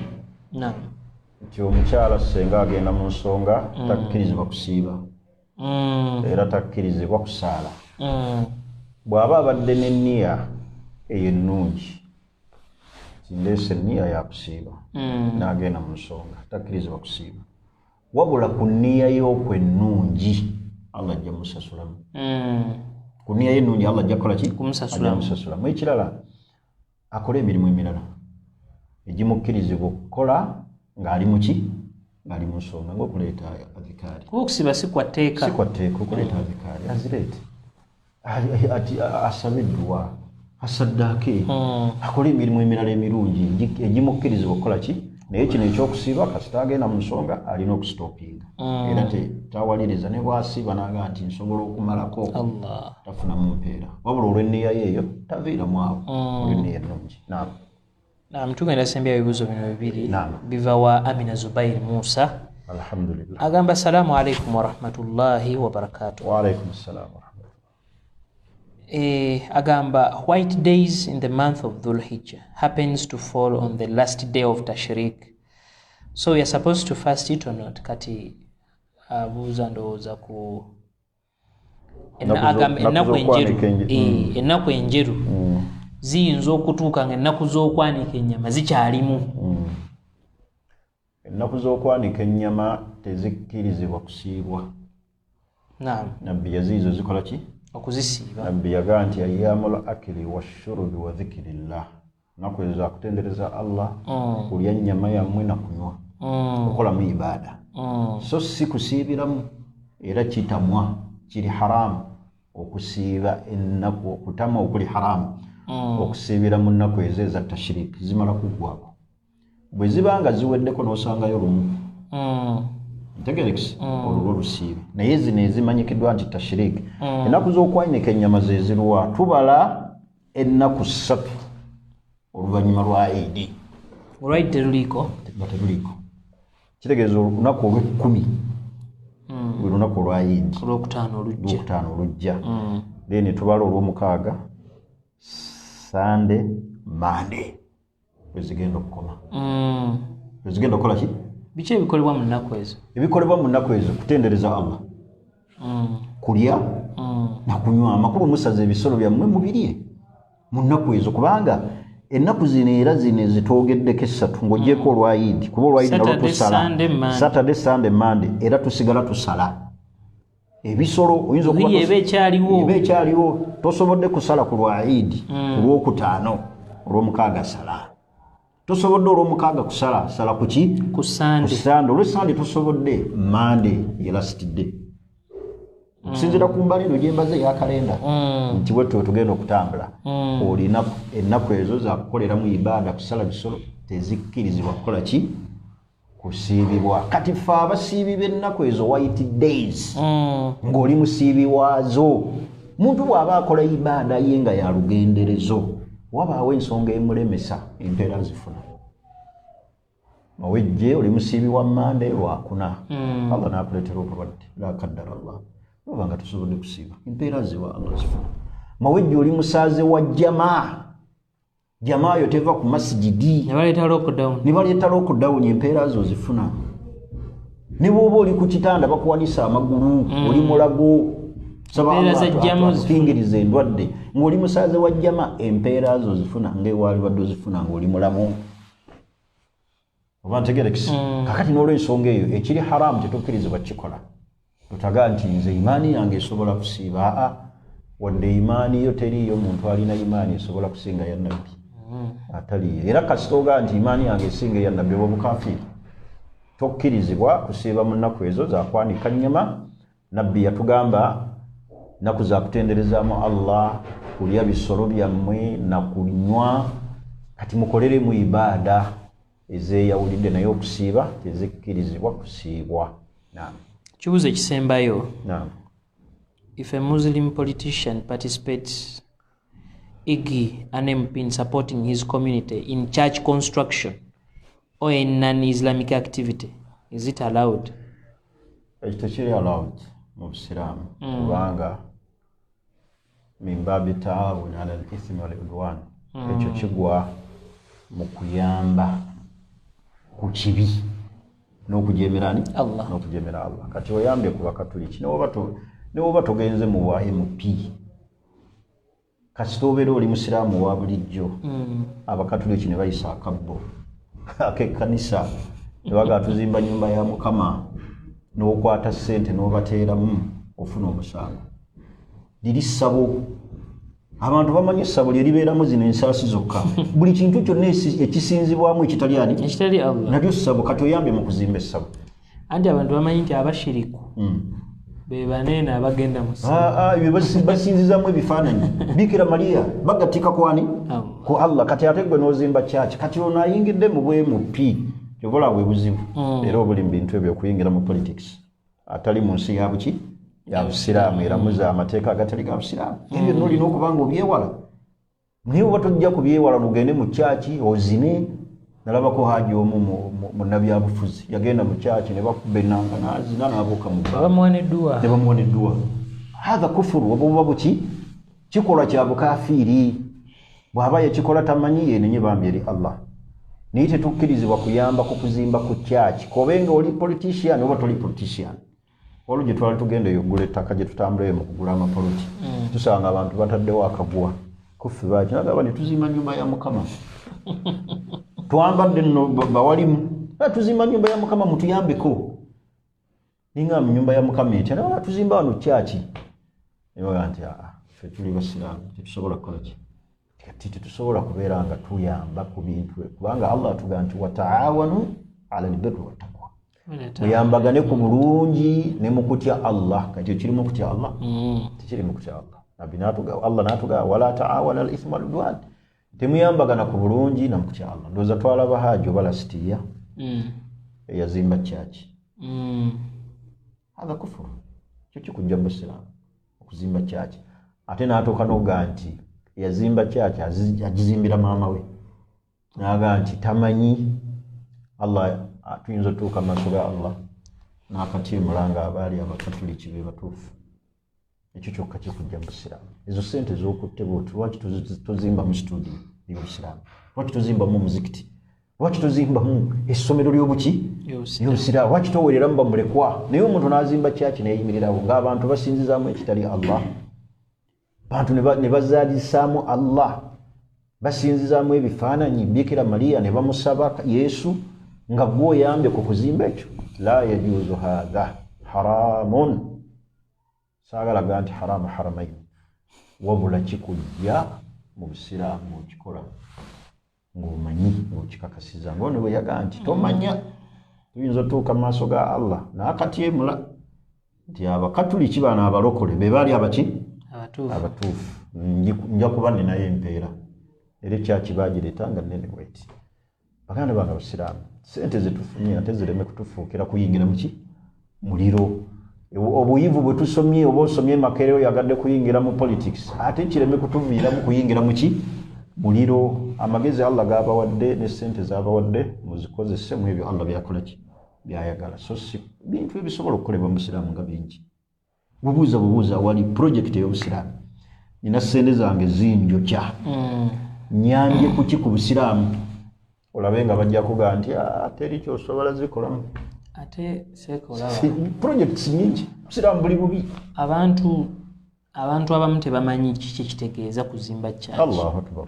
Speaker 2: nti omukyala senga agenda mu nsonga takkirizibwa kusiiba era takkirizibwa kusaala. Bw'aba abadde n'enniya eyo ennungi, kindeese enniya yakusiiba, n'agenda mu nsonga, takkirizibwa kusiiba. Wabula ku nniya y'okwo ennungi Allah ajja musasulamu. Ku nniya y'ennungi Allah ajja kukola ki?
Speaker 1: Kumusasulamu.
Speaker 2: Ekirala, akole emirimu emirala egimukkirizibwa okukola ng'ali muki, ng'ali mu nsonga, ng'okuleeta adhikaari.
Speaker 1: Kuba okusiba si kwa tteeka.
Speaker 2: Si kwa tteeka. Okuleeta adhikaari, azireete, asabe edduwa, asaddaake, akole emirimu emirala emirungi egimukkirizibwa okukola ki. Naye kino ekyokusiiba, kasita agenda mu nsonga alina okusitopinga, era tawaliriza. Ne bwasiiba naga nti nsobola okumalako, tafunamu mpeera. Wabula olw'enniya ye eyo taviiramu awo, olw'enniya ennungi.
Speaker 1: Naam, tugenda sembya ebibuuzo bino bibiri biva wa Amina Zubair Musa.
Speaker 2: Alhamdulillah.
Speaker 1: Agamba, assalamu alaikum warahmatullahi wabarakatuh.
Speaker 2: Wa alaikum assalam.
Speaker 1: Agamba, white days in the month of Dhul Hijjah happens to fall on the last day of Tashriq, so we are supposed to fast it or not? Kati abuuza, ndowooza ku ennaku enjeru, ennaku enjeru ziyinza okutuuka nga ennaku z'okwanika ennyama zikyalimu.
Speaker 2: Ennaku z'okwanika ennyama tezikkirizibwa kusiibwa. Nabbi yaziizo zikola ki?
Speaker 1: Okuzisiiba.
Speaker 2: Nabbi yagaa nti ayyamul akili washurubi wa dhikirillah, naku ezo zakutendereza Allah, kulya nnyama yammwe na kunywa, okukolamu ibaada, so si kusiibiramu. Era kitamwa, kiri haramu okusiiba ennaku, okutamwa okuli haramu okusiibira mu nnaku ezo eza tashiriki. Zimala kuggwako, bwe ziba nga ziweddeko n'osangayo lumu, ntegerekisi, olulwo lusiibe. Naye zino ezimanyikiddwa nti tashiriki, ennaku z'okwanika ennyama zeziruwa? Tubala ennaku 3 oluvannyuma lwa Idi.
Speaker 1: Olwaidi teruliiko?
Speaker 2: Nga teruliiko, kitegeeza olunaku olw'ekkumi lwe lunaku olwa Idi.
Speaker 1: Olwokutaano olujja.
Speaker 2: Olwokutaano olujja. Then tubala olwomukaaga, Sande, Mande, wezigenda okukoma, wezigenda okukola ki?
Speaker 1: Biki ebikolebwa mu nnaku ezo?
Speaker 2: Ebikolebwa mu nnaku ezo kutendereza Allah, kulya nakunywa. Amakulu, musaza ebisolo byammwe mubirye mu nnaku ezo, kubanga ennaku zino era zino ezitwogeddeko essatu, ng'ogyeko olwayidi, kuba olwayidi nalwo tusala. Saturday, Sunday, Monday, era tusigala tusala ebisolo. Oyinza
Speaker 1: eba ekyaliwo.
Speaker 2: Eba ekyaliwo. Tosobodde kusala ku lwaidi, ku lwokutaano, olwomukaaga sala. Tosobodde olwomukaaga kusala, sala kuki?
Speaker 1: Ku Sande.
Speaker 2: Sande. Olwesande tosobodde, Mande ye last day. Okusinziira ku mbala eno gyembaze eyakalenda, nti bwetyo tugenda okutambula, olina ennaku ezo zakukoleramu ibaada, kusala bisolo, tezikkirizibwa kukola ki? Kusiibibwa. Kati fe abasiibi b'ennaku ezo, white days, ng'oli musiibi waazo, muntu bw'aba akola ibaada ye nga yalugenderezo, wabaawo ensonga emulemesa, empeera zifuna. Mawejje, oli musiibi wa Mande, lwakuna, Allah nakuleetera obulwadde, la kaddara Allah, oba nga tosobodde kusiiba, empeera ziwa Allah zifuna. Mawejje, oli musaaze wa jama, jamaa yo teva ku masigidi,
Speaker 1: ne
Speaker 2: baleeta lockdown, empeera zo zifuna. Ne bwoba oli ku kitanda bakuwanisa amagulu, oli mulago, saba endwadde, ng'oli musaaze wa jama, empeera zo zifuna ngaewaali badde ozifuna ng'oli mulamu. Oba ntegerekisi? Kakati n'olwensonga eyo, ekiri haramu tetukkirizibwa kukikola. Tutaga nti nze imaani yange esobola kusiiba. Aa, wadde imaani yo teriiyo muntu alina imaani esobola kusinga ya nabbi, ataliyo. Era kasita ogaa nti imaani yange esinga eya nabbi, oba obukafiiri. Tokkirizibwa kusiiba mu nnaku ezo zakwanika nnyama. Nabbi yatugamba nnaku zakutenderezaamu Allah, kulya bisolo byammwe nakunywa. Kati mukoleremu ibaada. Ezeyawulidde, naye okusiiba tezikkirizibwa kusiibwa. Naam.
Speaker 1: Kibuuzo ekisembayo.
Speaker 2: Naam.
Speaker 1: If a Muslim politician participates, e.g. an MP, in supporting his community in church construction or in non-Islamic activity, is it allowed?
Speaker 2: Ekyo tekiri allowed mu Busiraamu, kubanga min baabi taawun ala al ithmi wal udwan. Ekyo kigwa mu kuyamba ku kibi n'okujemera ani?
Speaker 1: Allah.
Speaker 2: N'okujemera Allah. Kati oyambye ku Bakatuliki, newoba togenze mu bwa MP, kasita obeera oli musiraamu wa bulijjo, Abakatuliki ne bayisa akabbo ak'ekkanisa ne bagaa tuzimba nyumba ya Mukama, n'okwata ssente n'obateeramu, ofuna omusango. Liri ssabo, abantu bamanyi essabo lye libeeramu zino ensaasi zokka. Buli kintu kyonna ekisinzibwamu ekitali ani?
Speaker 1: Ekitali Allah.
Speaker 2: Nalyo ssabo. Kati oyambye mu kuzimba essabo.
Speaker 1: Anti abantu bamanyi nti abashiriku be baneene abagenda mu ssabo.
Speaker 2: Ah, ah, ebyo basinzizamu ebifaananyi, Bikira Mariya, bagatika kwani?
Speaker 1: Allah.
Speaker 2: Ku Allah. Kati ate gwe n'ozimba kyaki? Kati ono ayingidde mu bw'MP, kyobola bwe buzibu era obuli mu bintu ebyo, okuyingira mu politics atali mu nsi ya buki? Ya Busiraamu, eramuza amateeka agatali ga Busiraamu. Ebyo byonna olina okuba nga obyewala, naye oba tojja kubyewala nogende mu kyaki ozine. Nalabako haji omu munnabyabufuzi yagenda mu kyaki ne bakuba enanga nazina nabuuka mu bbanga.
Speaker 1: Bamuwa nedduwa.
Speaker 2: Ne bamuwa nedduwa. Hatha kufuru, oba buba buki? Kikolwa kya bukafiiri. Bw'aba yakikola tamanyi, yenenye bambi eri Allah, naye tetukkirizibwa kuyamba ku kuzimba ku kyaki, kobe nga oli politician oba toli politician. Waliwo gye twali tugenda eyo okugula ettaka, gye tutambulayo mu kugula amapoloti, tusanga abantu bataddewo akagwa kuffe baki, nagamba ne tuzimba nyumba ya Mukama, twambadde nno bawalimu. "Ah, tuzimba nyumba ya Mukama, mutuyambeko." Ninga mu nyumba ya Mukama etya? Naye tuzimba wano kyaki. Nebaga nti aa, ffe tuli basiraamu, tetusobola kukola ki? Kati tetusobola kubeera nga tuyamba ku bintu, kubanga Allah atugamba nti wataawanu ala albirri wattaqwa, muyambagane ku bulungi ne mu kutya Allah. Kati ekirimu okutya Allah? Tekiri mu kutya Allah. Nabbi natuga, Allah natuga wala taawana al ithma wal udwan, temuyambagana ku bulungi na mu kutya Allah. Ndowooza twalaba haji oba lasitiya eyazimba kyaki. Hatha kufuru, kyo kikujja mu busiraamu okuzimba kyaki. Ate n'atuuka n'ogaa nti yazimba kyaki agizimbira maama we, n'agaa nti tamanyi Allah. Tuyinza otuuka mu maaso ga Allah n'akatyemula nga abaali Abakatuliki be batuufu. Ekyo kyokka kikujja mu busiraamu. Ezo sente z'okutte bwoti, lwaki tozimbamu studio y'obusiraamu? Lwaki tozimbamu omuzikiti? Lwaki tozimbamu essomero ly'obuki? Y'obusiraamu? Lwaki towereramu bamulekwa? Naye omuntu n'azimba kyaki neyimirirawo ng'abantu basinzizaamu ekitali Allah, bantu ne bazaalisaamu Allah, basinzizaamu ebifaananyi, Bikira Mariya ne bamusaba, Yesu, nga gwe oyambye ku kuzimba ekyo. La yajuuzu, hatha haramun. Saagala ga nti haramu haramaini, wabula kikujja mu busiraamu okikola ng'omanyi, ng'okikakasiza, ngaono bwe yagaa nti tomanya, tuyinza otuuka mu maaso ga Allah n'akatyemula nti Abakatuliki bano abalokole be baali abaki?
Speaker 1: Abatuufu.
Speaker 2: Abatuufu. Nja kuba ninayo empeera, era ekyaki bagireeta nga nene bweti. Baganda bange abasiraamu, sente zetufunye ate zireme kutufuukira kuyingira muki? Muliro. Obuyivu bwe tusomye, oba osomye Makerere oyagadde kuyingira mu politics, ate kireme kutuviiramu kuyingira muki? Muliro. Amagezi Allah gabawadde ne sente zabawadde muzikozese mu ebyo Allah byakola ki? Byayagala, so si bintu ebisobola okukolebwa mu busiraamu nga bingi. Bubuuza bubuuza, wali project ey'obusiraamu, nina sente zange zinjokya, nyambye kuki ku busiraamu? Olabe nga bajja kugaa nti "Ah, teri kyosobola zikolamu."
Speaker 1: Ate seeka olaba
Speaker 2: Projects nyingi, busiraamu buli bubi.
Speaker 1: Abantu abamu tebamanyi kiki kitegeeza kuzimba kyaki.
Speaker 2: Allahu akbar.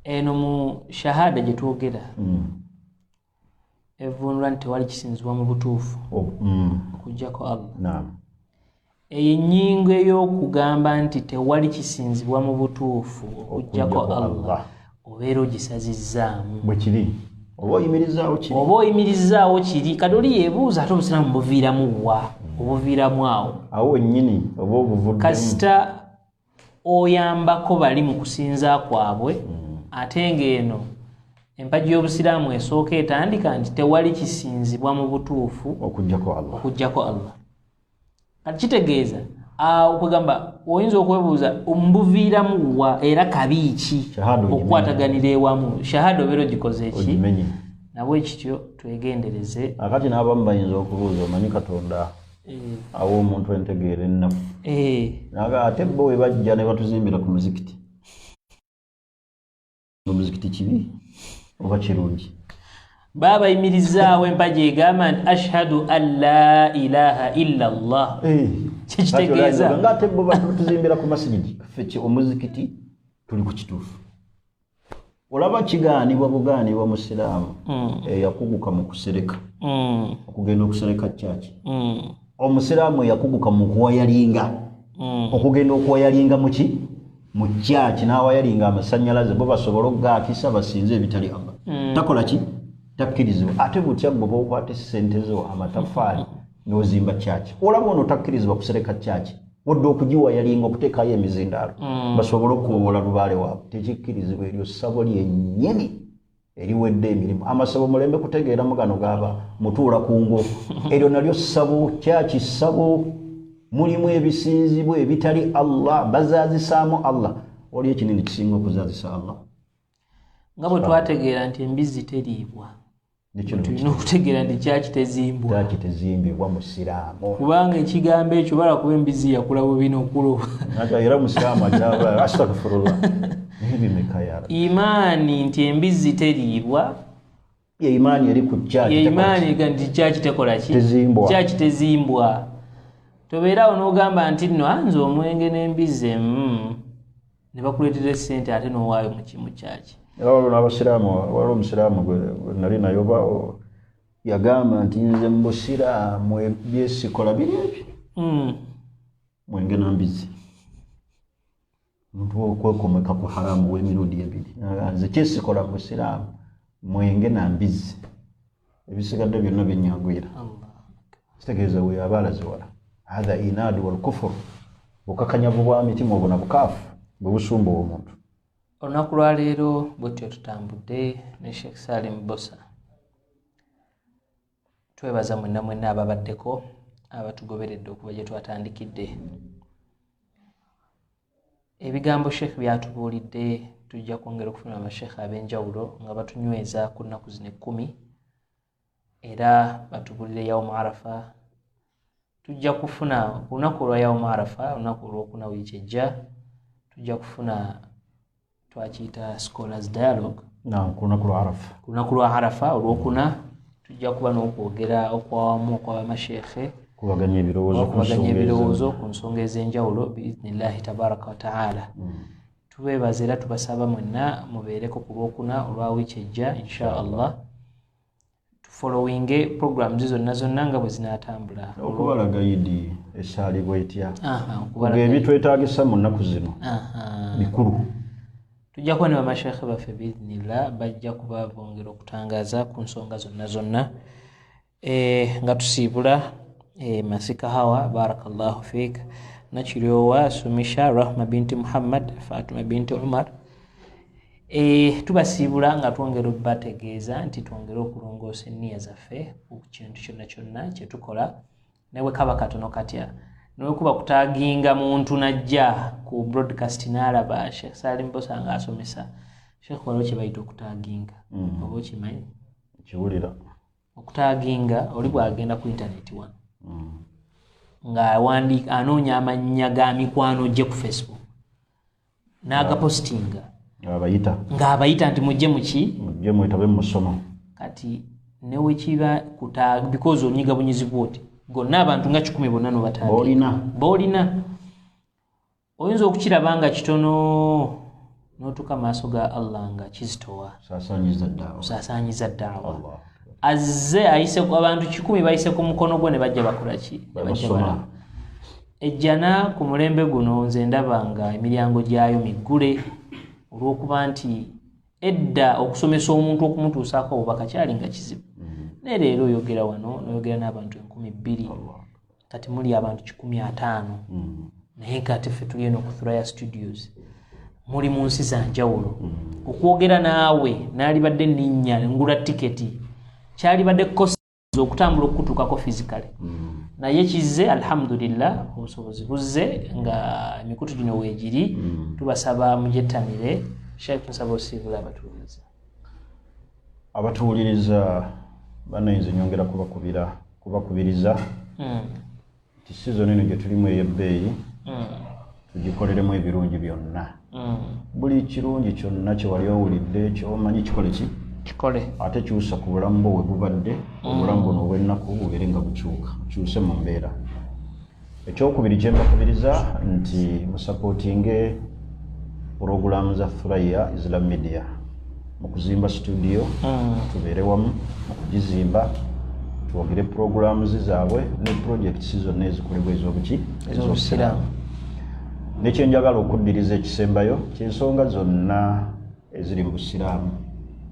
Speaker 1: Eno mu shahada gye twogera evvuunulwa nti tewali kisinzibwa mu butuufu
Speaker 2: Oh,
Speaker 1: okugjako Allah. Eyo ennyingo ey'okugamba nti tewali kisinzibwa mu butuufu okugjako
Speaker 2: Okuggyako
Speaker 1: Allah,
Speaker 2: Allah.
Speaker 1: obeera ogisazizzaamu.
Speaker 2: Bwe kiri, oba oyimirizaawo kiri.
Speaker 1: Oba oyimirizaawo kiri. Kati oli yeebuuza, ate obusiraamu buviiramu wa? Obuviiramu awo.
Speaker 2: Awo wennyini oba obuvuddemu.
Speaker 1: Kasita oyambako bali mu kusinza kwabwe, ate ng'eno Empagi y'obusiraamu esooka etandika nti tewali kisinzibwa mu butuufu okuggyako Allah. Kati kitegeeza okugamba oyinza okwebuuza mbuviiramu wa era kabi ki okukwataganira ewamu, shahada obeera ogikoze ki? Nabwe kityo twegendereze.
Speaker 2: Akati n'abamu bayinza okubuuza, omanyi Katonda awa omuntu entegeera ennafu, ate bo we bajja ne batuzimbira ku muzikiti. Omuzikiti kibi oba kirungi?
Speaker 1: Baba yimirizaawo empagi egamba nti ashhadu an la ilaha illa Allah. Kikitegeeza
Speaker 2: nga ate bo batuzimbira ku masigidi, ffe omuzikiti tuli ku kituufu. Olaba kigaanibwa bugaanibwa musiraamu eyakuguka mu kusereka, okugenda okusereka kyaki. Omusiraamu eyakuguka mu kuwayalinga, okugenda okuwayalinga muki mu kyaki, n'awayalinga amasannyalaze bo basobole okugaakisa basinze ebitali Allah. Takola ki? Takkirizibwa. Ate butya gwe b'okwata essente zo amatafaali n'ozimba kyaki? Olaba ono takkirizibwa kusereka kyaki, wadde okugiwayalinga okuteekayo emizindaalo basobole okuwoola lubaale waabwe, tekikkirizibwa. Eryo ssabo lyennyini eriwedde emirimu. Amasabo mulembe kutegeeramu gano gaba mutuula ku ngo, eryo nalyo ssabo, kyaki ssabo, mulimu ebisinzibwa ebitali Allah, bazaazisaamu Allah. Waliyo ekinene kisinga okuzaazisa Allah.
Speaker 1: Nga bwe twategeera nti embizzi teriibwa, tulina okutegeera nti kyaki tezimbwa.
Speaker 2: Kyaki tezimbibwa musiraamu,
Speaker 1: kubanga ekigambo ekyo bala kuba embizzi yakula bubi n'okuloba.
Speaker 2: Era musiraamu ajaba astaghfirullah n'ebimeka ya Rabbi.
Speaker 1: Imaani nti embizzi teriibwa
Speaker 2: ye imaani eri ku kyaki,
Speaker 1: ye imaani nti kyaki tekola ki?
Speaker 2: Tezimbwa.
Speaker 1: Kyaki tezimbwa. Tobeerawo n'ogamba nti nno nze omwenge n'embizzi ne bakuleetera essente ate n'owaayo mu kyaki.
Speaker 2: Era waliwo n'abasiraamu, waliwo omusiraamu gwe nali naye oba yagamba nti nze mu busiraamu byesikola biri ebyo mwenge na mbizzi. Omuntu okwekomeka ku haramu w'emirundi ebiri, nze kyesikola mu busiraamu mwenge na mbizzi, ebisigadde byonna byenyagwira. Kitegeeza we aba alaziwala. Hatha inadu walkufur, bukakanyavu bwa mitima obwo na bukaafu bwe busumbuwa omuntu.
Speaker 1: Olunaku lwaleero bwetyo tutambudde ne Sheikh Salim Bbosa. Twebaza mwenna mwenna ababaddeko abatugoberedde okuva gye twatandikidde. Ebigambo Sheikh byatubuulidde tujja kwongera okufuna abasheikh ab'enjawulo nga batunyweza ku nnaku zino 10, era batubuulire Yawmu Arafa. Tujja kufuna olunaku olwa Yawmu Arafa, olunaku olwokuna wiiki ejja, tujja kufuna twakiyita Scholars Dialogue.
Speaker 2: Naam, ku lunaku lwa Arafa.
Speaker 1: Ku lunaku lwa Arafa olwokuna tujja kuba n'okwogera okwawamu okw'abamasheikhe,
Speaker 2: kubaganya
Speaker 1: ebirowoozo ku nsonga ez'enjawulo biidhnillahi tabaraka wa taala. Tubeebaza era tubasaba mwenna mubeereko ku lwokuna olwa wiiki ejja insha Allah. Tufollowinge programs zonna zonna nga bwe zinaatambula.
Speaker 2: Okubalaga Idi esaalibwa etya, ebitwetaagisa mu nnaku zino bikulu.
Speaker 1: Tujja kuba ne bamasheikhe baffe biidhnillah, bajja kuba bongera okutangaaza ku nsonga zonna zonna. Nga tusiibula Masika Hawa, barakallahu fiik, Nakiryowa Sumisha, Rahma binti Muhammad, Fatuma binti Umar. Tubasiibula nga twongera okubategeeza nti twongere okulongoosa enniya zaffe ku kintu kyonna kyonna kye tukola, ne bwe kaba katono katya. Newekuba kutaginga muntu najja ku broadcast n'alaba Sheikh Salim Bbosa ng'asomesa. Sheikh, waliwo kye bayita okutaginga, oba okimanyi?
Speaker 2: Kiwulira.
Speaker 1: Okutaginga oli bw'agenda ku internet wano ng'awandiika anoonya amannya ga mikwano gye ku Facebook n'agapostinga, ng'abayita nti mujje muki,
Speaker 2: mujje mwetabe mu musomo.
Speaker 1: Kati newekiba kuta because onyiga bunyizi bwoti gonna abantu nga 10 bonna n'obataginga boolina, oyinza okukiraba nga kitono n'otuuka maaso ga Allah nga kizitowa. Osaasaanyiza ddaawa. Azze ayise abantu 10 bayise ku mukono gwe ne bajja bakola ki? Ejjana ku mulembe guno nze ndaba nga emiryango gyayo miggule, olw'okuba nti edda okusomesa omuntu okumutuusaako obubaka kyali nga kizibu. Naye leero oyogera wano n'oyogera n'abantu 2000, kati muli abantu 150, naye kati ffe tuli eno ku Thuraya Studios. Muli mu nsi za njawulo. Okwogera naawe naalibadde ninnya ngula tiketi, kyalibadde cost okutambula okukutuukako physically, naye kizze, alhamdulillah, obusobozi buzze nga emikutu gino weegiri. Tubasaba mugyettanire. Sheikh, nsaba osiibula abatuwuliriza.
Speaker 2: Abatuwuliriza banayinza, nyongera kubakubira, kubakubiriza nti season eno gye tulimu ey'ebbeeyi tugikoleremu ebirungi byonna. Buli kirungi kyonna kyewali owulidde, kyomanyi, kikole ki?
Speaker 1: Kikole.
Speaker 2: Ate kyusa ku bulamu bwo we bubadde, obulamu buno obw'ennaku bubeere nga bukyuka, bukyuse mu mbeera. Ekyokubiri kyembakubiriza nti musupportinge puroguramu za Thuraya Islam Media mu kuzimba studio. Tubeere wamu mu kugizimba, tuwagire programs zaabwe ne projects zonna ezikolebwa ez'obuki?
Speaker 1: Ez'obusiraamu.
Speaker 2: Nekyenjagala okuddiriza ekisembayo kyensonga zonna eziri mu busiraamu,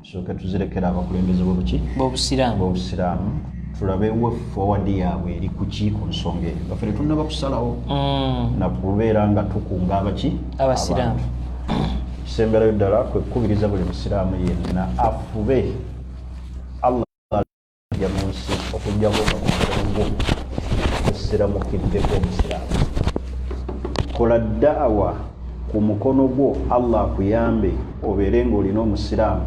Speaker 2: tusooke tuzirekera abakulembeze b'obuki?
Speaker 1: B'obusiraamu.
Speaker 2: B'obusiraamu. Tulabe way forward yaabwe eri kuki ku nsonga eyo, nga ffe tetunnaba kusalawo nakubeera nga tukunga abaki?
Speaker 1: Abasiraamu.
Speaker 2: Abantu. Kisemberayo ddala kwe kukubiriza buli musiraamu yenna afube. Allah ajja mu nsi okuggyako nga ku mukono gwo osiramukiddeko omusiraamu. Kola daawa ku mukono gwo, Allah akuyambe obeere ng'olina omusiraamu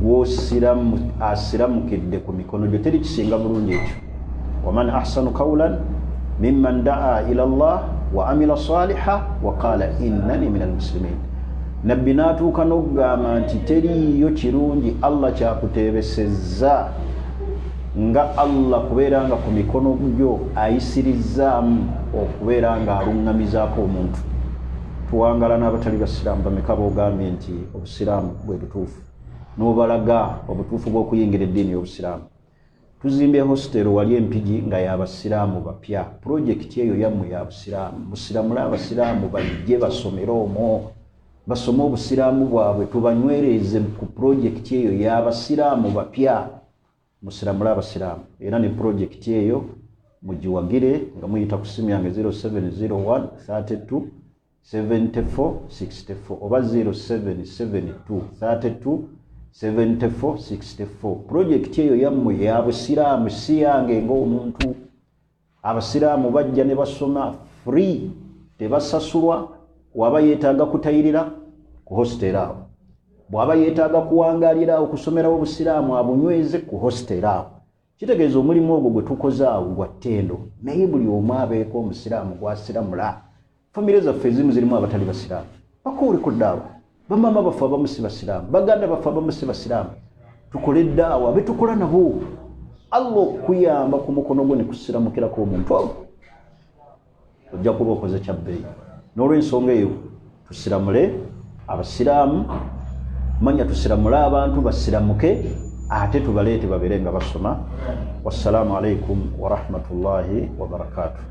Speaker 2: gwosiramu asiramukidde ku mikono gyo. Teri kisinga bulungi ekyo. Waman ahsanu qawlan mimman daa ila llah wa amila saliha wa qala innani min almuslimin. Nabbi n'atuuka n'okugamba nti teriiyo kirungi Allah kyakuteebesezza nga Allah kubeera nga ku mikono gyo ayisirizaamu okubeera nga aluŋŋamizaako omuntu. Tuwangala n'abatali basiraamu bameka boogambye nti obusiraamu bwe butuufu, n'obalaga obutuufu bw'okuyingira eddiini y'obusiraamu? Tuzimbye hostel wali Empigi nga yabasiraamu bapya. Pulojekiti eyo yammwe ya busiraamu. Musiramule abasiraamu bajje basomere omwo, basome obusiraamu bwabwe, tubanywereze ku pulojekiti eyo y'abasiraamu bapya. Musiramule abasiraamu era ne pulojekiti eyo mugiwagire nga muyita ku simu yange 0701 32 74 64 oba 0772 32 74 64. Pulojekiti eyo yammwe ya busiraamu, si yange ng'omuntu. Abasiraamu bajja ne basoma free, tebasasulwa. Waba yeetaaga kutayirira ku hostel awo, bw'aba yeetaaga kuwangaalira awo kusomerawo obusiraamu abunyweze ku hostel awo, kitegeeza omulimu ogwo gwe tukoze awo gwa ttendo. Naye buli omu abeeko omusiraamu gwasiramula. Famire zaffe ezimu zirimu abatali basiraamu, bakoole ku ddaawa. Bamaama baffe abamu si basiraamu, baganda baffe abamu si basiraamu. Tukole eddaawa betukola nabo. Allah okuyamba ku mukono gwo ne kusiramukirako omuntu ogwo, ojja kuba okoze kyabbeeyi. N'olwensonga eyo tusiramule abasiraamu, manya tusiramule abantu basiramuke, ate tubaleete babeere nga basoma. Wassalaamu alaikum warahmatullahi wabarakatuh.